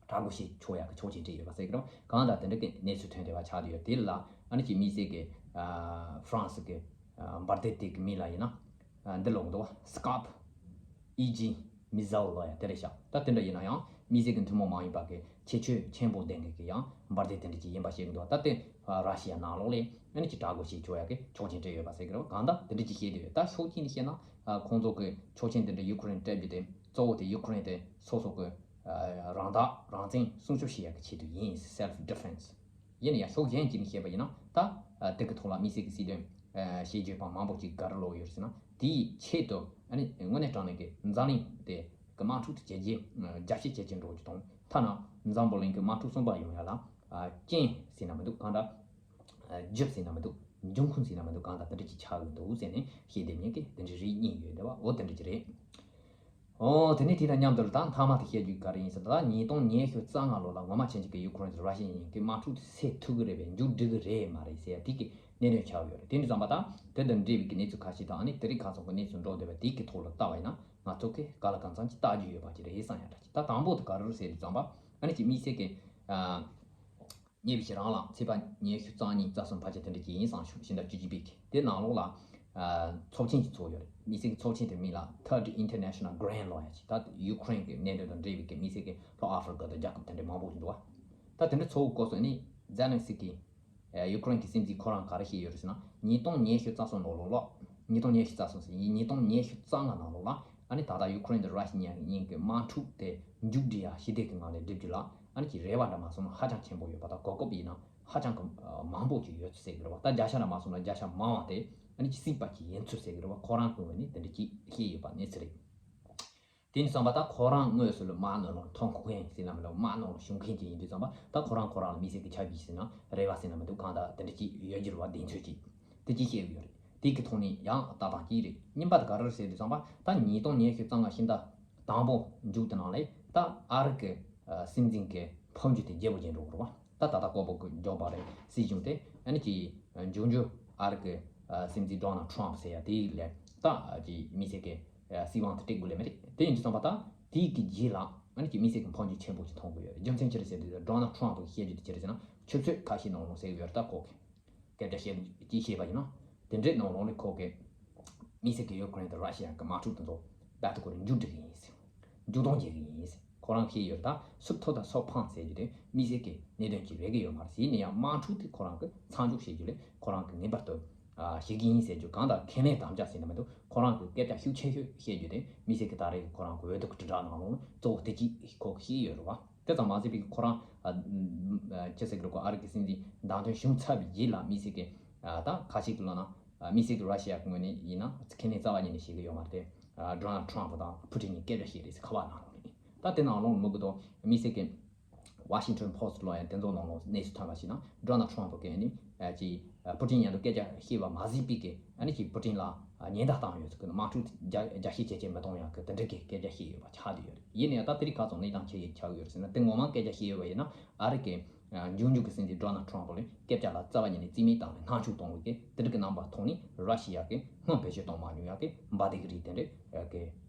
དྲག་རྒོལ་བྱེད་ཆོག་ཡག་གི་ཆོག་མཆན་སྤྲད་ཡོད་པ་ཟེར་གི་རེད། གང་ལྟར་དེ་འདྲ་གི་གནས་ཚུལ་ཐོན་བསྡད་པ་ཆགས་བསྡད་ཡོད། དེ་ལ་ཨ་ནི་ཀྱི་དམིགས་བསལ་གྱི་ཧྥ་རན་སི་གི་འབར་མདེལ་དེ་གི་མིང་ལ་ཡིན་ན་འདི་ལོག་འདུག་བ། སི་ཀར་པི་ཨི་ཇི་མི་ཟེལ་ལ་ཡང་དེ་རེད་ཤག་ད་དེ་འདྲ་ཡིན་ན་ཡང་དམིགས་བསལ་གྱི་ཐུན་མོང་མ་ཡིན་པ་གི་ཁྱད་ཆོས་ཆེན་པོ་ལྡན་གི་གི་ཡང་འབར་མདེལ་དེ་འདྲ་ཅིག་ཡིན་པ་ཤེས་གི་འདུག་ད་དེ་ར་ཤི་ཡ་ནང་ལོགས་ལས་ཨ་ནི་ཀྱི་དྲག་རྒོལ་བྱེད་ཆོག་ཡག་གི་ཆོག་མཆན་སྤྲད་ཡོད་པ་ཟེར་གི་རེད། གང་ལྟར་དེ་འདྲ་ཅིག་བཤད་བསྡད་ཡོད། ད་ཕྱོགས་གཅིག་ནས་བཤད་ན་ཁོང་ཚོ་གི་ཆོག་མཆན་དེ་འདྲ་ཡུ་ཁུ་རེན་སྤྲད་རྒྱུ་དེ་གཙོ་བོ་དེ་ཡུ་ཁུ་རེན་དེ་སོ་སོ་གི་རང་བདག་རང་བཙན་སྲུང་སྐྱོབ་བྱེད་ཡག་གི་ཆེད་དུ་ཡིན། Self defense། ཡིན་ན་ཡང་ཕྱོགས་གཞན་གཅིག་ནས་བཤད་པ་ཡིན་ན་ད་དེ་གི་ཐོག་ལ་དམིགས་བསལ་གྱི་སྲིད་དོན་བྱེད་བརྗོད་པ་མང་པོ་ཅིག་ག་རེ་ལོག་ཡོད་ཟེར་ན། དེའི་ཆེད་དུ་ཨ་ནི་དངོས་གནས་དྲང་གནས་ཀྱི་འཛམ་གླིང་དེ་གི་དམག་འཁྲུག་དེ་ཇེ་ཇེ་རྒྱ་ཆེ་ཇེ་ཆེ་འགྲོ་རྒྱུ་དང་། ཐ་ན་འཛམ་བུ་གླིང་གི་དམག་འཁྲུག་གསུམ་པ་ཡོང་ཡ་ལ་རྐྱེན་ཟེར་ན་མི་འདུག་གང་འདྲ་རྒྱུ་ཟེར་ན་མི་འདུག་འབྱུང་ཁུངས་ཟེར་ན་མི་འདུག་གང་ལྟར་དེ་འདྲ་ཅིག་ཆགས་ཡོད་འདུག་ཟེར་ནས་བཤད་བསྡད་མཁན་གྱི་དེ་འདྲ་རིགས་གཉིས་ཡོད་བསྡད་པ། འོ་དེ་འདྲ་ཅིག་རེད། ཨོ་དེ་ནས་དེ་དང་མཉམ་དུ་ད་མཐའ་མ་དེ་བཤད་རྒྱུ་ག་རེ་ཡིན་ཟེར་ན། ད་ཉིས་སྟོང་ཉི་ཤུ་རྩ་ལྔ་ལོ་ལ་ངོ་མ་ཆེན་ཆེ་གི་ཡུ་ཁུ་རེན་དང་ར་ཤི་ཡ་གཉིས་ཀྱི་དམག་འཁྲུག་དེ་སེལ་ཐུབ་ཀྱི་རེད་པས་འཇུག་འགྲིག་གི་རེད་མ་རེད་ཟེར་ཡ་དེ་གི་གནད་དོན་ཆགས་ཡོད་རེད། དེ་འདྲ་ཙམ་པ་ད་དེ་དང་འབྲེལ་བའི་གི་གནས་ཚུལ་ཁ་ཤས་དང་ཨ་ནི་དེ་རིང་ཁ་སང་གི་གནས་ཚུལ་འགྲོ་བསྡད་པ་དེ་གི་ཐོག་ལ་ལྟ་བ་ཡིན་ན་ང་ཚོ་གི་ག་ལ་གང་འཚམ་ཅིག་ལྟ་རྒྱུ་ཡོད་པ་ཅིག་རེད་བསམ་ཡ་འདྲ་ཅིག་ད་དང་པོ་དེ་ག་རེ་རེད་ཟེར་དུས་ཙམ་པ་ཨ་ནི་ཅིག་དམིགས་བསལ་གི་ཨ། ཉེ་བའི་ཁྱེད་རང་ལ་ཚེས་པ་ཉི་ཤུ་རྩ་གཉིས་རྩ་གསུམ་ཕལ་ཆེར་དེ་འདྲ་ཅིག་ཡིན་བསམ་བྱུང་། ཕྱི་ཟླ་བཅུ་གཅིག་པའི་གི་དེ་ནང་ལོགས་ལ་ཨ་ཚོགས་ཆེན་ཅིག་ཚོགས་ཡོད་རེད། དམིགས་བསལ་གྱི་ཚོགས་ཆེན་དེ་མིང་ལ་Third International Grand ལབ་ཡ་ཅིག་ད་ཡུ་ཁུ་རེན་གྱི་གནད་དོན་དང་འབྲེལ་བའི་གི་དམིགས་བསལ་གྱི་ལྷོ་ཨ་ཧྥི་རི་ཀ་དང་རྒྱལ་ཁབ་དེ་འདྲ་མང་པོ་ཞིག་འདུག་བ། ད་དེ་འདྲ་ཚོགས་སྐབས་སུ་ནི་ཛེ་ལན་སི་ཀི་ཡུ་ཁུ་རེན་གྱི་སྲིད་འཛིན་ཁོ་རང་ག་རེ་བཤད་ཡོད་རེད་ཟེར་ན། ཉིས་སྟོང་ཉི་ཤུ་རྩ་གསུམ་ནང་ལོགས་ལ། ཉིས་སྟོང་ཉི་ཤུ་རྩ་གསུམ་ཟེར། ཉིས་སྟོང་ཉི་ཤུ་རྩ་ལྔ་ནང་ལོགས་ལ་ཨ་ནི་ད་ལྟ་ཡུ་ཁུ་རེན་དང་ར་ཤི་ཡ་གཉིས་ཀྱི་དམག་འཁྲུག་དེ་མཇུག་སྒྲིལ་ཡ་ཞི་བདེ་གི་ངང་ནས་སྒྲུབ་རྒྱུ་ལ་ཨ་ནི་ཀྱི་རེ་བ་འདྲ་མ་སོང་ན་ཧ་ཅང་ཆེན་པོ་ཡོད་པ་དང་། གོ་སྐབས་ཡིན་ན་ཧ་ཅང་གི་མང་པོ་ཅིག་ཡོད་ཚུལ་ཟེར་གི་རེད་བ། ད་བརྒྱ་ཆ་འདྲ་མ་སོང་ན་བརྒྱ་ཆ་མང་བ་དེ་ཨ་ནི་ཅིག་སྲིད་པ་ཅིག་ཡིན་ཚུལ་ཟེར་གི་རེད་བ། ཁོ་རང་གི་ངོས་ནས་དེ་འདྲ་ཅིག་བཤད་ཡོད་པ་གནས་ཚུལ་རེད། དེ་ནས་བསམ་པ་ད་ཁོ་རང་དངོས་སུ་ལ་དམག་ནང་ལ་མཐོང་མཁན་ཟེར་ན་མི་འདུག་དམག་ནང་ལ་ཞུགས་མཁན་ཅིག་ཡིན་དུས་བསམ་པ་ད་ཁོ་རང་ཁོ་རང་ལ་དམིགས་བསལ་གྱི་ཆ་བཞག་ཟེར་ན་རེ་བ་ཟེར་ན་མི་འདུག་གང་ལྟར་དེ་འདྲ་ཅིག་ཡོད་རྒྱུ་རེད་བ། གདེང་ཚོད་ཅིག་དེ་ཅིག་བཤད་ཡོད་རེད། དེ་གི་ཐོག་ནས་ཡང་ལྟ་སྟངས་གཅིག་རེད། གཉིས་པ་དེ་ག་རེ་རེད་ཟེར་དུས་བསམ་པ་ད་ཉིས་སྟོང་ཉི་ཤུ་རྩ་ལྔ་ཕྱི་ཟླ་དང་པོ་མཇུག་དེ་ནང་ལ་ད་ཨ་རི་གི་སྲིད་འཛིན་གྱི་འཕོ་འགྱུར་དེ་རྒྱས་པོ་ཅིག་འགྲོ་གི་རེད་བ། ད་ད་ལྟ་ཀོ་པོ་གི་འཇོ་བ་རེད། སྲིད་གཞུང་དེ་ཨ་ནི་ཀྱི་འབྱུང་འགྱུར་ཨ་རི་གི་སྲིད་འཛིན་ཌོ་ནལ་ཊམ་ཟེར་ཡ་དེ་ལས་ད་ཀྱི་དམིགས་བསལ་གྱི་སྲིད་དབང་དེ་སྤྲད་དགོས་ལས་མེད་རེད། དེ་ཡིན་དུས་ཙམ་པ་ད་དེའི་གི་རྗེས་ལ་ཨ་ནི་ཀྱི་དམིགས་བསལ་གྱི་འཕོ་འགྱུར་ཆེན་པོ་ཞིག་མཐོང་གི་ཡོད་རེད། རྒྱུ་མཚན་ཅི་རེད་ཟེར་དུས་ཌོ་ནལ་ཊམ་གི་བཤད་རྒྱུ་དེ་ཅི་རེད་ཟེར་ན། ཆུ་ཚོད་ཁ་ཤས་ནང་ལོགས་ཟེར་གི་ཡོད་རེད། ད་ཁོ་གི་སྐད་ཆ་བཤད་ཅིག་བཤད་པ་ཡིན་ན་དེ་འདྲའི་ནང་ལོགས་ནས་ཁོ་གི་དམིགས་བསལ་གྱི་ཡུ་ཀེ་རེན་དང་ར་ཤི་ཡ་གི་དམག་འཁྲུག་དེ་ཚོ་ད་ལྟ་ཁོ་རང་མཇུག་སྒྲིལ་གི་ཡིན་ཟེར། མཇུག་སྡོམ་བྱེད་གི་ཡིན་ཟེར་ཁོ་རང་བཤད་ཡོད་རེད། ད་སུབ་ཐོ་དང་སོབ་ཕང་ཟེར་རྒྱུ་དེ་དམིགས་བསལ་གྱི་གནད་དོན་ཅིག་རེད་གི་ཡོད་མ་རེད་ཟེར། ཡིན་ན་ཡང་དམག་འཁྲུག་དེ་ཁོ་རང་གི་མཚམས་འཇོག་བྱེད་རྒྱུ་ལས་ཁོ་རང་གི་ངེས་པར་དུ་ཨ་བྱེད་ཀྱི་ཡིན་ཟེར་རྒྱུ། གང་ལྟར་ཁས་ལེན་དམ་བཅའ་ཟེར་ན་མི་འདུག་ཁོ་རང་གི་སྐད་ཆ་ཤུགས་ཆེ་ཤོས་བཤད་རྒྱུ་དེ་དམིགས་བསལ་གྱི་ད་རེས་ཀྱི་ཁོ་རང་གི་འོས་བསྡུ་གི་དྲིལ་བསྒྲགས་ནང་ལོགས་ནས་གཙོ་བོ་དེ་གཅིག་ཁོ་བཤད་ཡོད་རེད་བ། དེ་ཙམ་མ་ཟད་པའི་ཁོ་རང་ཨ་ཅི་ཟེར་གི་རེད་གོ། ཨ་རི་གི་སྲིད་འཛིན་བདམས་ཐོན་བྱུང་ཚར་བའི་རྗེས་ལ་དམིགས་བསལ་གྱི་ཨ་ད་ཁ་ཤས་ཀྱི་ལབ་ན་ཨ་དམིགས་བསལ་གྱི་ར་ཤི་ཡ་གི་ངོས་ནས་ཡིན་ན་ཁས་ལེན་རྩ་བ་ཉིད་ནས་བྱེད་ཀྱི་ཡོད་མ་རེད་དེ། ཨ་ཌོ་ནལ་ཊམ་དང་ཕུ་ཊིན་གཉིས་སྐད་ཆ་བཤད་རེད་ཟེར་ཁ་པར་ནང་ལོགས་ནས། ད་དེ་ནང་ལོགས་ནས་མི་གི་དོ་དམིགས་བསལ་གྱི་ Washington Post ལོ་ཡང་དེ་ཚོ་ནང་ལོ་གནས་ཚུལ་ཐོན་པ་ཞིག་ན་Donald Trump གིས་ནི་ཅི་པུ་ཏིན་མཉམ་དུ་སྐད་ཆ་བཤད་པ་མ་གཟིགས་པའི་གི་ཨ་ནི་ཅི་པུ་ཏིན་ལ་ཉེན་བརྡ་བཏང་ཡོད་ཟེར་གི་དམག་འཁྲུག་རྒྱ་རྒྱ་སྐྱེད་བྱེད་མི་གཏོང་ཡག་གི་དེ་འདྲ་གི་སྐད་ཆ་བཤད་ཡོད་པ་ཆགས་བསྡད་ཡོད་རེད། ཡིན་ནའང་ད་དེ་རིང་ཁ་སང་གནས་སྟངས་ཆེ་ཡི་ཆགས་ཡོད་རེད་ཟེར་ན་དེ་ངོ་མ་སྐད་ཆ་བཤད་ཡོད་པ་ཡིན་ན་ཨ་རི་གི་འབྱུང་འགྱུར་གྱི་སྲིད་འཛིན་Donald Trump ལ་སྐད་ཆ་ལ་རྩ་བ་ཉིད་ནས་རྩིས་མེད་བཏང་ནས་སྣང་ཆུང་གཏོང་བའི་གི་དེ་འདྲ་གི་རྣམ་པ་ཐོག་ནས་ར་ཤི་ཡ་གི་སྔོན་བེད་སྤྱོད་གཏོང་མ་མྱོང་ཡག་གི་འབའ་སྡེ་གི་རིགས་དེ་འདྲ་གི་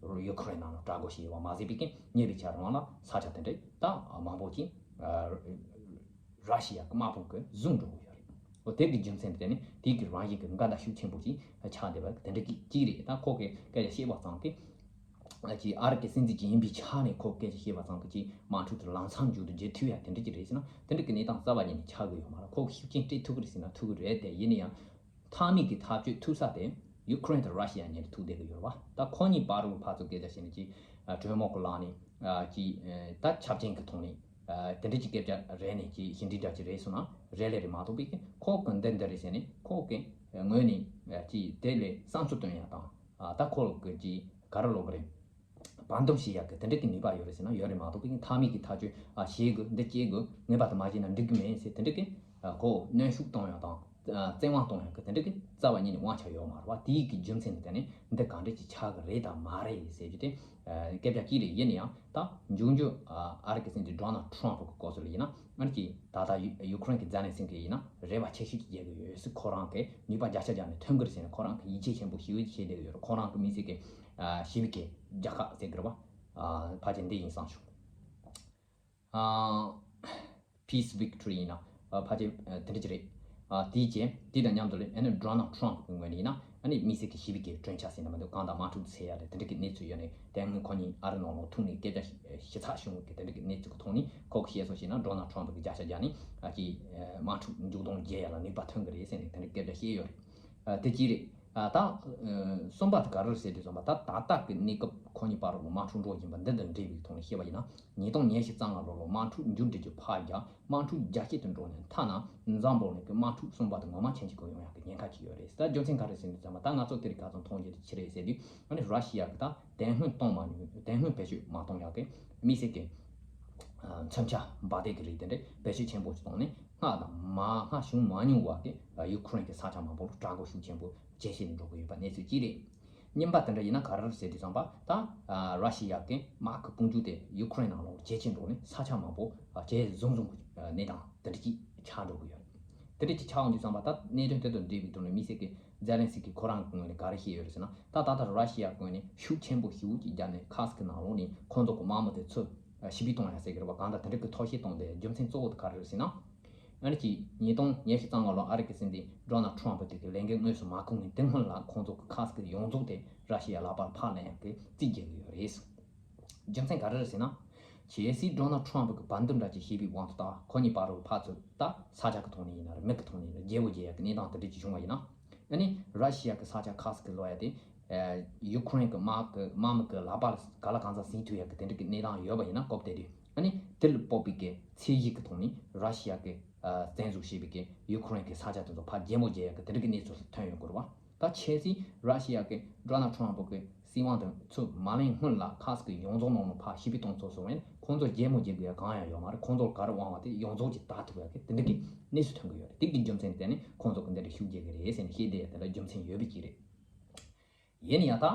ཡུ་ཁུ་རེན་ནང་ལ་དྲག་རྒོལ་བྱས་ཡོད་པ་མ་ཟད་པའི་གི་ཉེ་བའི་ཆར་རང་ལ་ས་ཆ་དེ་འདྲ་ད་མང་པོ་ཅིག་ར་ཤི་ཡ་གི་དམག་དཔུང་གིས་བཟུང་འགྲོ་གི་ཡོད་རེད། འོ་དེ་གི་རྒྱུ་མཚན་དེ་ནི་དེ་གི་རང་བཞིན་གི་འགལ་ཟླ་ཤུགས་ཆེན་པོ་ཅིག་ཆགས་བསྡད་པ་དེ་འདྲ་གི་ཅིག་རེད། ད་ཁོ་གི་སྐད་ཆ་བཤད་པ་ཙམ་གི་ཅིག་ཨ་རི་གི་སྲིད་འཛིན་ཅིག་ཡིན་པའི་ཆ་ནས་ཁོ་སྐད་ཆ་བཤད་པ་ཙམ་གྱིས་ཅིག་དམག་འཁྲུག་དེ་ལམ་སང་མཇུག་ཏུ་བརྗེད་ཐུབ་ཡ་དེ་འདྲ་ཅིག་རེད་ཟེར་ན་དེ་འདྲ་གི་གནས་སྟངས་རྩ་བ་ཉིད་ནས་ཆགས་ཀྱི་ཡོད་མ་རེད། ཁོ་གི་ཤུགས་རྐྱེན་སྤྲད་ཐུབ་ཀྱི་རེད་ཟེར་ན་ཐུབ་ཀྱི་རེད་དེ། ཡིན་ན་ཡང་མཐའ་མའི་གི་ཐག་གཅོད་ཐུབ་ས་དེ་ཡུ་ཁུ་རེན་དང་ར་ཤི་ཡ་གཉིས་ལ་ཐུག་བསྡད་ཀྱི་ཡོད་རེད་བ། ད་ཁོ་གཉིས་བར་དུ་ཕར་ཚུར་སྐད་ཆ་བཤད་ནས་ཅིག་གྲོས་མོལ་གྱི་ལམ་ནས་ཅིག་ད་ཆབ་ཆེན་གྱི་ཐོག་ནས་དེ་འདྲ་ཅིག་སྐད་ཆ་རེད་ནས་ཅིག་ཞི་འགྲིག་འདྲ་ཅིག་རེད་སོང་ན་རེད་ལེ་རེད་མ་གཏོགས་པའི་གི་ཁོ་གི་འདི་འདི་རེད་ཟེར་ནས་ཁོ་གི་ངོས་ནས་ཅིག་དེ་ལས་བསམ་ཚུལ་བཏོན་ཡ་དང་། ད་ཁོ་གི་ཅིག་ག་རེ་ལབ་དགོས་རེད། བར་འདུམ་བྱེད་ཡག་གི་དེ་འདྲ་གི་ནུས་པ་ཡོད་རེད་ཟེར་ན་ཡོད་རེད་མ་གཏོགས་པའི་མཐའ་མའི་གི་ཐག་གཅོད་ཨ་བྱེད་དགོས་འདི་བྱེད་དགོས་ངེས་པར་དུ་མ་བྱས་ན་འགྲིག་གི་མེད་ཟེར་དེ་འདྲ་གི་ཁོ་གནོན་ཤུགས་གཏོང་ཡག་དང་བཙན་དབང་གཏོང་ཡག་གི་དེ་འདྲ་གི་རྩ་བ་ཉིད་ནས་དབང་ཆ་ཡོད་མ་རེད་བ། དེའི་གི་རྒྱུ་མཚན་དེ་ནི་འདི་ག་འདྲ་ཅིག་ཆགས་གི་རེད་དང་མ་རེད་ཟེར་རྒྱུ་དེ་སྐད་ཆ་གཅིག་རེད། ཡིན་ན་ཡང་ད་འབྱུང་འགྱུར་ཨ་རི་གི་སྲིད་འཛིན་Donald Trump གི་སྐོར་སོགས་ལ་ཡིན་ན་ཨ་ནི་ཅིག་ད་ལྟ་ཡུ་ཡུ་ཁུ་རེན་གི་ཛེ་ལན་སི་ཀི་ཡིན་ན་རེ་བ་ཆེ་ཤོས་ཅིག་རྒྱག་གི་ཡོད་ཟེར། ཁོ་རང་གི་ནུས་པ་བརྒྱ་ཆ་བརྒྱ་ནས་ཐོན་གི་རེད་ཟེར་ནས་ཁོ་རང་གི་ཡིད་ཆེས་ཆེན་པོ་ཞེ་པོ་ཅིག་བྱེད་བསྡད་ཡོད་རེད། ཁོ་རང་གི་དམིགས་བསལ་གི་ཞི་བའི་གི་རྒྱལ་ཁ་ཟེར་གི་རེད་བ། ཕལ་ཆེར་འདི་ཡིན་བསམ་བྱུང་། Peace Victory ཡིན་ན་ཕལ་ཆེར་དེ་འདྲ་ཅིག་རེད། དེའི་རྗེས་དེ་དང་མཉམ་དུ་ལས་ཨ་ནི་Donald Trump གི་ངོས་ནས་ཡིན་ན་ཨ་ནི་དམིགས་བསལ་གི་ཞི་བའི་གི་གྲོས་འཆར་ཟེར་ན་མི་འདུག་གང་ལྟར་དམག་འཁྲུག་སེལ་ཡ་རེད། དེ་འདྲ་གི་གནས་ཚུལ་ཡོད་ནས་དེ་སྔོན་ཁོ་གཉིས་ཨ་རི་ནང་ལོགས་ཐུག་ནས་སྐད་ཆ་ཞི་ཚགས་བྱུང་གི་དེ་འདྲ་གི་གནས་ཚུལ་གི་ཐོག་ནས་ཁོ་གི་བཤད་སྲོལ་བྱས་ན་Donald Trump གི་བརྒྱ་ཆ་བརྒྱ་ནས་ཨ་ཀྱི་དམག་འཁྲུག་མཇུག་སྡོམ་རྒྱག་ཡ་ལ་ནུས་པ་ཐོན་གི་རེད་ཟེར་ནས་དེ་འདྲ་སྐད་ཆ་བཤད་ཡོད་རེད། དེ་གཅིག་རེད། ད་གསུམ་པ་དེ་ག་རེ་རེད་ཟེར་དུས་ཙམ་པ་ད་ད་ལྟ་གི་གནས་སྐབས་ཁོ་གཉིས་བར་ལ་དམག་འཁྲུག་འགྲོ་བཞིན་པ་འདི་དང་འབྲེལ་བའི་ཐོག་ནས་བཤད་པ་ཡིན་ན་ཉིས་སྟོང་ཉི་ཤུ་རྩ་ལྔ་ལོ་ལ་དམག་འཁྲུག་མཇུག་སྒྲིལ་གྱི་ཕར་རྒྱག་དམག་འཁྲུག་རྒྱ་སྐྱེད་དུ་འགྲོ་ནས་ཐ་ན་འཛམ་བུ་གླིང་གི་དམག་འཁྲུག་གསུམ་པ་དེ་ངོ་མ་ཕྱིན་ཅི་ཁོ་ཡོང་ཡག་གི་ཉེན་ཁ་ཅིག་ཡོད་རེད། ད་རྒྱུ་མཚན་ག་རེ་ཟེར་དུས་ཙམ་པ་ད་ང་ཚོ་དེ་རིང་ཁ་སང་མཐོང་རྒྱུ་དེ་ཅི་རེད་ཟེར་དུས་ཨ་ནི་ར་ཤི་ཡ་གི་ད་དེ་སྔོན་གཏོང་མ་མྱོང་དེ་སྔོན་བེད་སྤྱོད་མ་གཏོང་ཡག་གི་དམིགས་བསལ་གི་མཚོན་ཆ་འབའ་སྡེ་གི་རིགས་དེ་འདྲ་བེད་སྤྱོད་ཆེན་པོ་ཞིག་བཏང་ནས་སྔར་དང་མ་སྔར་བྱུང་མ་མྱོང་བ་གི་ཡུ་ཁུ་རེན་གི་ས་ཆ་མང་པོ་ལ་དྲག་རྒོལ་ཤུགས་ཆེན་པོ་ཇེ་ཆེ་ནས་འགྲོ་གི་ཡོད་པ་གནས་ཚུལ་གཅིག་རེད། གཉིས་པ་དེ་འདྲ་ཡིན་ན་ག་རེ་རེད་ཟེར་དུས་ཙམ་པ་ད་ར་ཤི་ཡ་གི་དམག་གི་དཔུང་འཇུག་དེ་ཡུ་ཁུ་རེན་ནང་ལོགས་ཇེ་ཆེ་འགྲོ་ནས་ས་ཆ་མང་པོ་ཇེ་བཟུང་བཟུང་གི་གནས་སྟངས་དེ་འདྲ་གཅིག་ཆགས་འགྲོ་གི་ཡོད། དེ་འདྲ་གཅིག་ཆགས་འོང་དུས་ཙམ་པ་ད་གནད་དོན་དེ་དང་འབྲེལ་བའི་ཐོག་ནས་དམིགས་བསལ་གི་ཛེ་ལན་སི་ཀི་ཁོ་རང་གི་ངོས་ནས་ག་རེ་བཤད་ཡོད་རེད་ཟེར་ན་ད་ད་ལྟ་ར་ཤི་ཡ་ངོས་ནས་ཤུགས་ཆེན་པོ་ཞེ་པོ་ཅིག་བརྒྱབ་ནས་ཁ་སི་ཀི་ནང་ལོགས་ནས་ཁོང་ཚོ་གི་དམག་མི་དེ་ཚོ་ཞི་བདེ་གཏོང་ཡ་ཟེར་གི་རེད་བ། གང་ལྟར་དེ་འདྲ་གི་ཐབས་ཤེས་བཏང་སྟེ་རྒྱུ་མཚན་གཙོ་བོ་དེ་ག་རེ་རེད་ཟེར་ན། ཨ་ནི་ཅིག་ཉིས་སྟོང་ཉི་ཤུ་རྩ་ལྔ་ལོར་ཨ་རི་གི་སྲིད་འཛིན་ཌོ་ནལ་ཊམ་པ་དེ་གི་ལས་འགན་དངོས་སུ་མ་ཁུར་ངེས་དེ་སྔོན་ལ་ཁོང་ཚོ་གི་ཁ་སི་ཀི་ཡོངས་རྫོགས་དེ་ར་ཤི་ཡའི་ལག་པར་ཕར་ལེན་ཡག་གི་རྩིས་རྒྱག་གི་ཡོད་རེད། རྒྱུ་མཚན་ག་རེ་རེད་ཟེར་ན། གལ་སྲིད་ཌོ་ནལ་ཊམ་པ་གི་བར་འདུམ་འདྲ་ཅིག་བྱས་པའི་དབང་དུ་ད་ཁོ་གཉིས་བར་དུ་ཕར་ཚུར་ད་ས་ཆ་གི་ཐོག་ནས་ཡིན་ན་རེད་མི་གི་ཐོག་ནས་ཡིན་ན་རེད་རྒྱལ་པོ་རྒྱལ་ཡག་གི་གནས་སྟངས་དེ་འདྲ་ཅིག་བྱུང་བ་ཡིན་ན། ཨ་ནི་ར་ཤི་ཡ་གི་ས་ཆ་ཁ་སི་ཀི་ལོག་ཡ་དེ། ཡུ་ཁུ་རེན་གི་དམག་གི་དམག་མི་གི་ལག་པར་ག་ལ་གང་ཟག་ཟིན་ཐུབ་ཡ་གི་དེ་འདྲ་གི་གནས་སྟངས་ཡོད་པ་ཡིན་ན་སྐབས་དེ་དུས་ཨ་ནི་དེ་ལ་དཔག་པའི་གི་ཚད་གཞི་གི་ཐོག་ནས་ར་ཤི་ཡ་གི་བཙན་འཛུལ་བྱས་པའི་གི་ཡུ་ཁུ་རེན་གི་ས་ཆ་དེ་ཚོ་ཕར་རྒྱལ་མོ་རྒྱལ་ཡ་གི་དེ་འདྲ་གི་གནས་ཚུལ་ཐོན་ཡོང་གི་རེད་བ། ད་ཆབ་སྲིད་ར་ཤི་ཡ་གི་ཌོ་ནལ་ཊམ་པ་གི་སྲིད་དབང་དེ་ཚུར་མ་ལེན་སྔོན་ལ་ཁ་སི་ཀི་ཡོངས་རྫོགས་ནང་ལ་ཕར་ཞི་བདེ་གཏོང་ཚར་སོང་བས་ཁོང་ཚོ་རྒྱལ་མོ་རྒྱལ་དགོས་ཡ་གང་ཡང་ཡོད་མ་རེད། ཁོང་ཚོར་ག་རེ་དབང་བ་དེ་ཡོངས་རྫོགས་ཀྱིས་ད་ཐུབ་ཡ་གི་དེ་འདྲ་གི་གནས་ཚུལ་ཐོན་གི་ཡོད་རེད། དེ་གི་རྒྱུ་མཚན་དེ་ནི་ཁོང་ཚོ་གི་འདི་འདྲ་ཤུགས་རྒྱག་གི་རེད་ཟེར་ནས་བཤད་བསྡད་ཡ་དེ་ལ་རྒྱུ་མཚན་ཡོད་པའི་གི་རེད། ཡིན་ན་ཡང་ད།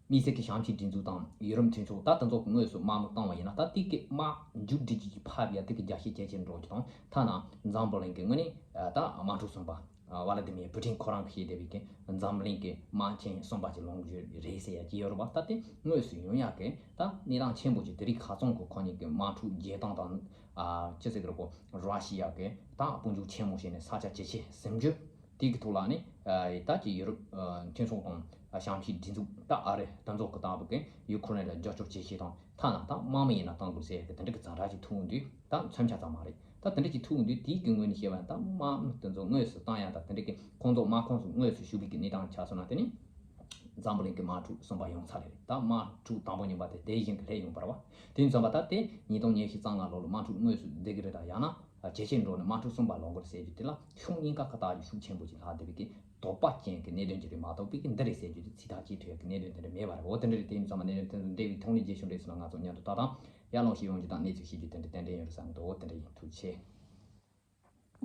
དམིགས་བསལ་གྱི་བྱང་ཕྱོགས་སྒྲིག་འཛུགས་དང་ཡུ་རོབ་མཐུན་ཚོགས་ད་དེ་ཚོ་གི་དངོས་སུ་དམག་མི་བཏང་བ་ཡིན་ན་ད་དེ་གི་དམག་མཇུག་སྒྲིལ་གྱི་ཕབ་ཡ་དེ་གི་རྒྱ་སྐྱེད་ཇེ་ཆེར་འགྲོ་གི་དང་ཐ་ན་འཛམ་བུ་གླིང་གི་ངོས་ནས་ད་དམག་འཁྲུག་གསུམ་པ་ཝ་ལ་ཏི་མིར་པུ་ཏིན་ཁོ་རང་གིས་བཤད་བསྡད་པའི་གི་འཛམ་གླིང་གི་དམག་ཆེན་གསུམ་པ་ཅིག་ལངས་རྒྱུ་རེད་ཟེར་ཡ་ཅིག་ཡོད་རེད་བ། ད་དེ་དངོས་སུ་ཡོང་ཡ་གི་ད་གནས་སྟངས་ཆེན་པོ་ཅིག་དེ་རིང་ཁ་སང་གི་ཁོ་གཉིས་ཀྱི་དམག་འཁྲུག་རྒྱག་སྟངས་དང་ཅི་ཟེར་གི་རེད་གོ་ར་ཤི་ཡ་གི་ད་དཔུང་འཇུག་ཆེན་མོ་བྱས་ནས་ས་ཆ་ཇེ་ཆེ་ཟིན་རྒྱུ། དེ་གི་ཐོག་ལ་ནི་ད་ཀྱི་ཡུ་རོབ་མཐུན་ཚོགས་དང་བྱང་ཕྱོགས་སྒྲིག་འཛུགས་ད་ཨ་རི་དེ་ཚོ་གི་ལྟ་བུ་གི་ཡུ་ཁུ་རེན་ལ་རྒྱབ་སྐྱོར་བྱེད་ཤེས་དང་ཐ་ན་ད་དམག་མི་ཡིན་ན་གཏང་དགོས་ཟེར་གི་དེ་འདྲ་གི་ཛ་དྲག་ཅིག་ཐུག་འོང་དུས་ད་མཚོན་ཆ་ཙམ་མ་རེད། ད་དེ་འདྲ་ཅིག་ཐུག་འོང་དུས་དེའི་གི་ངོས་ནས་བཤད་པ་ཡིན་ད་དམག་མི་དེ་ཚོ་དངོས་སུ་བཏང་ཡ་ད་དེ་འདྲ་གི་ཁོང་ཚོ་དམག་ཁོངས་སུ་དངོས་སུ་ཞུགས་པའི་གི་གནས་སྟངས་ཆགས་སོང་ན་དེ་ནི་འཛམ་བུ་གླིང་གི་དམག་འཁྲུག་གསུམ་པ་ཡོང་ཚར་རེད། ད་དམག་འཁྲུག་དང་པོ་ཉིན་པ་དེ་དེ་བཞིན་གི་སླེབས་ཡོང་བ་རེད་བ། དེ་ཡིན་ཙང་པ་ད་དེ་ཉིས་སྟོང་ཉི་ཤུ་རྩ་ལྔ་ལོ་ལ་དམག་འཁྲུག་དངོས་སུ་བསྡད་གི་རེད་ད་ཡང་ན། ཇེ་ཆེར་འགྲོ་ནས་དམག་འཁྲུག་གསུམ་པ་ལངས་དགོས་ཟེར་རྒྱུ་དེ་ལ་ཕྱོགས་གཉིས་ཀ་ཁ་ཐག་གི་ཤུགས་ཆེན་པོ་ཅིག་ལྷག་བསྡད་པའི་གི་དོགས་པ་ཅན་གྱི་གནད་དོན་ཅིག་རེད་མ་གཏོགས་པའི་གི་འདི་རེད་ཟེར་རྒྱུ་དེ་ཚིག་ཐག་གཅོད་ཐུབ་ཡ་གི་གནད་དོན་དེ་འདྲ་མེད་པ་རེད། འོ་དེ་འདྲ་རེད། དེ་ཡིན་ཙང་མ་གནད་དོན་དེ་འདྲ་འདས་པའི་ཐོག་ནས་རྗེས་ཤུལ་རེད་ཟེར་ན་ང་ཚོ་མཉམ་དུ་ལྟ་དང་ ཡར་ལོངས་ཤིག་ཡོང་རྒྱུ་དང་གནས་ཚུལ་ཤེས་རྒྱུ་དེ་འདྲ་ཏན་ཏན་ཡོད་རེད་བསམ་འདུག་དེ་འདྲ་ཡིན། ཐུགས་རྗེ་ཆེ།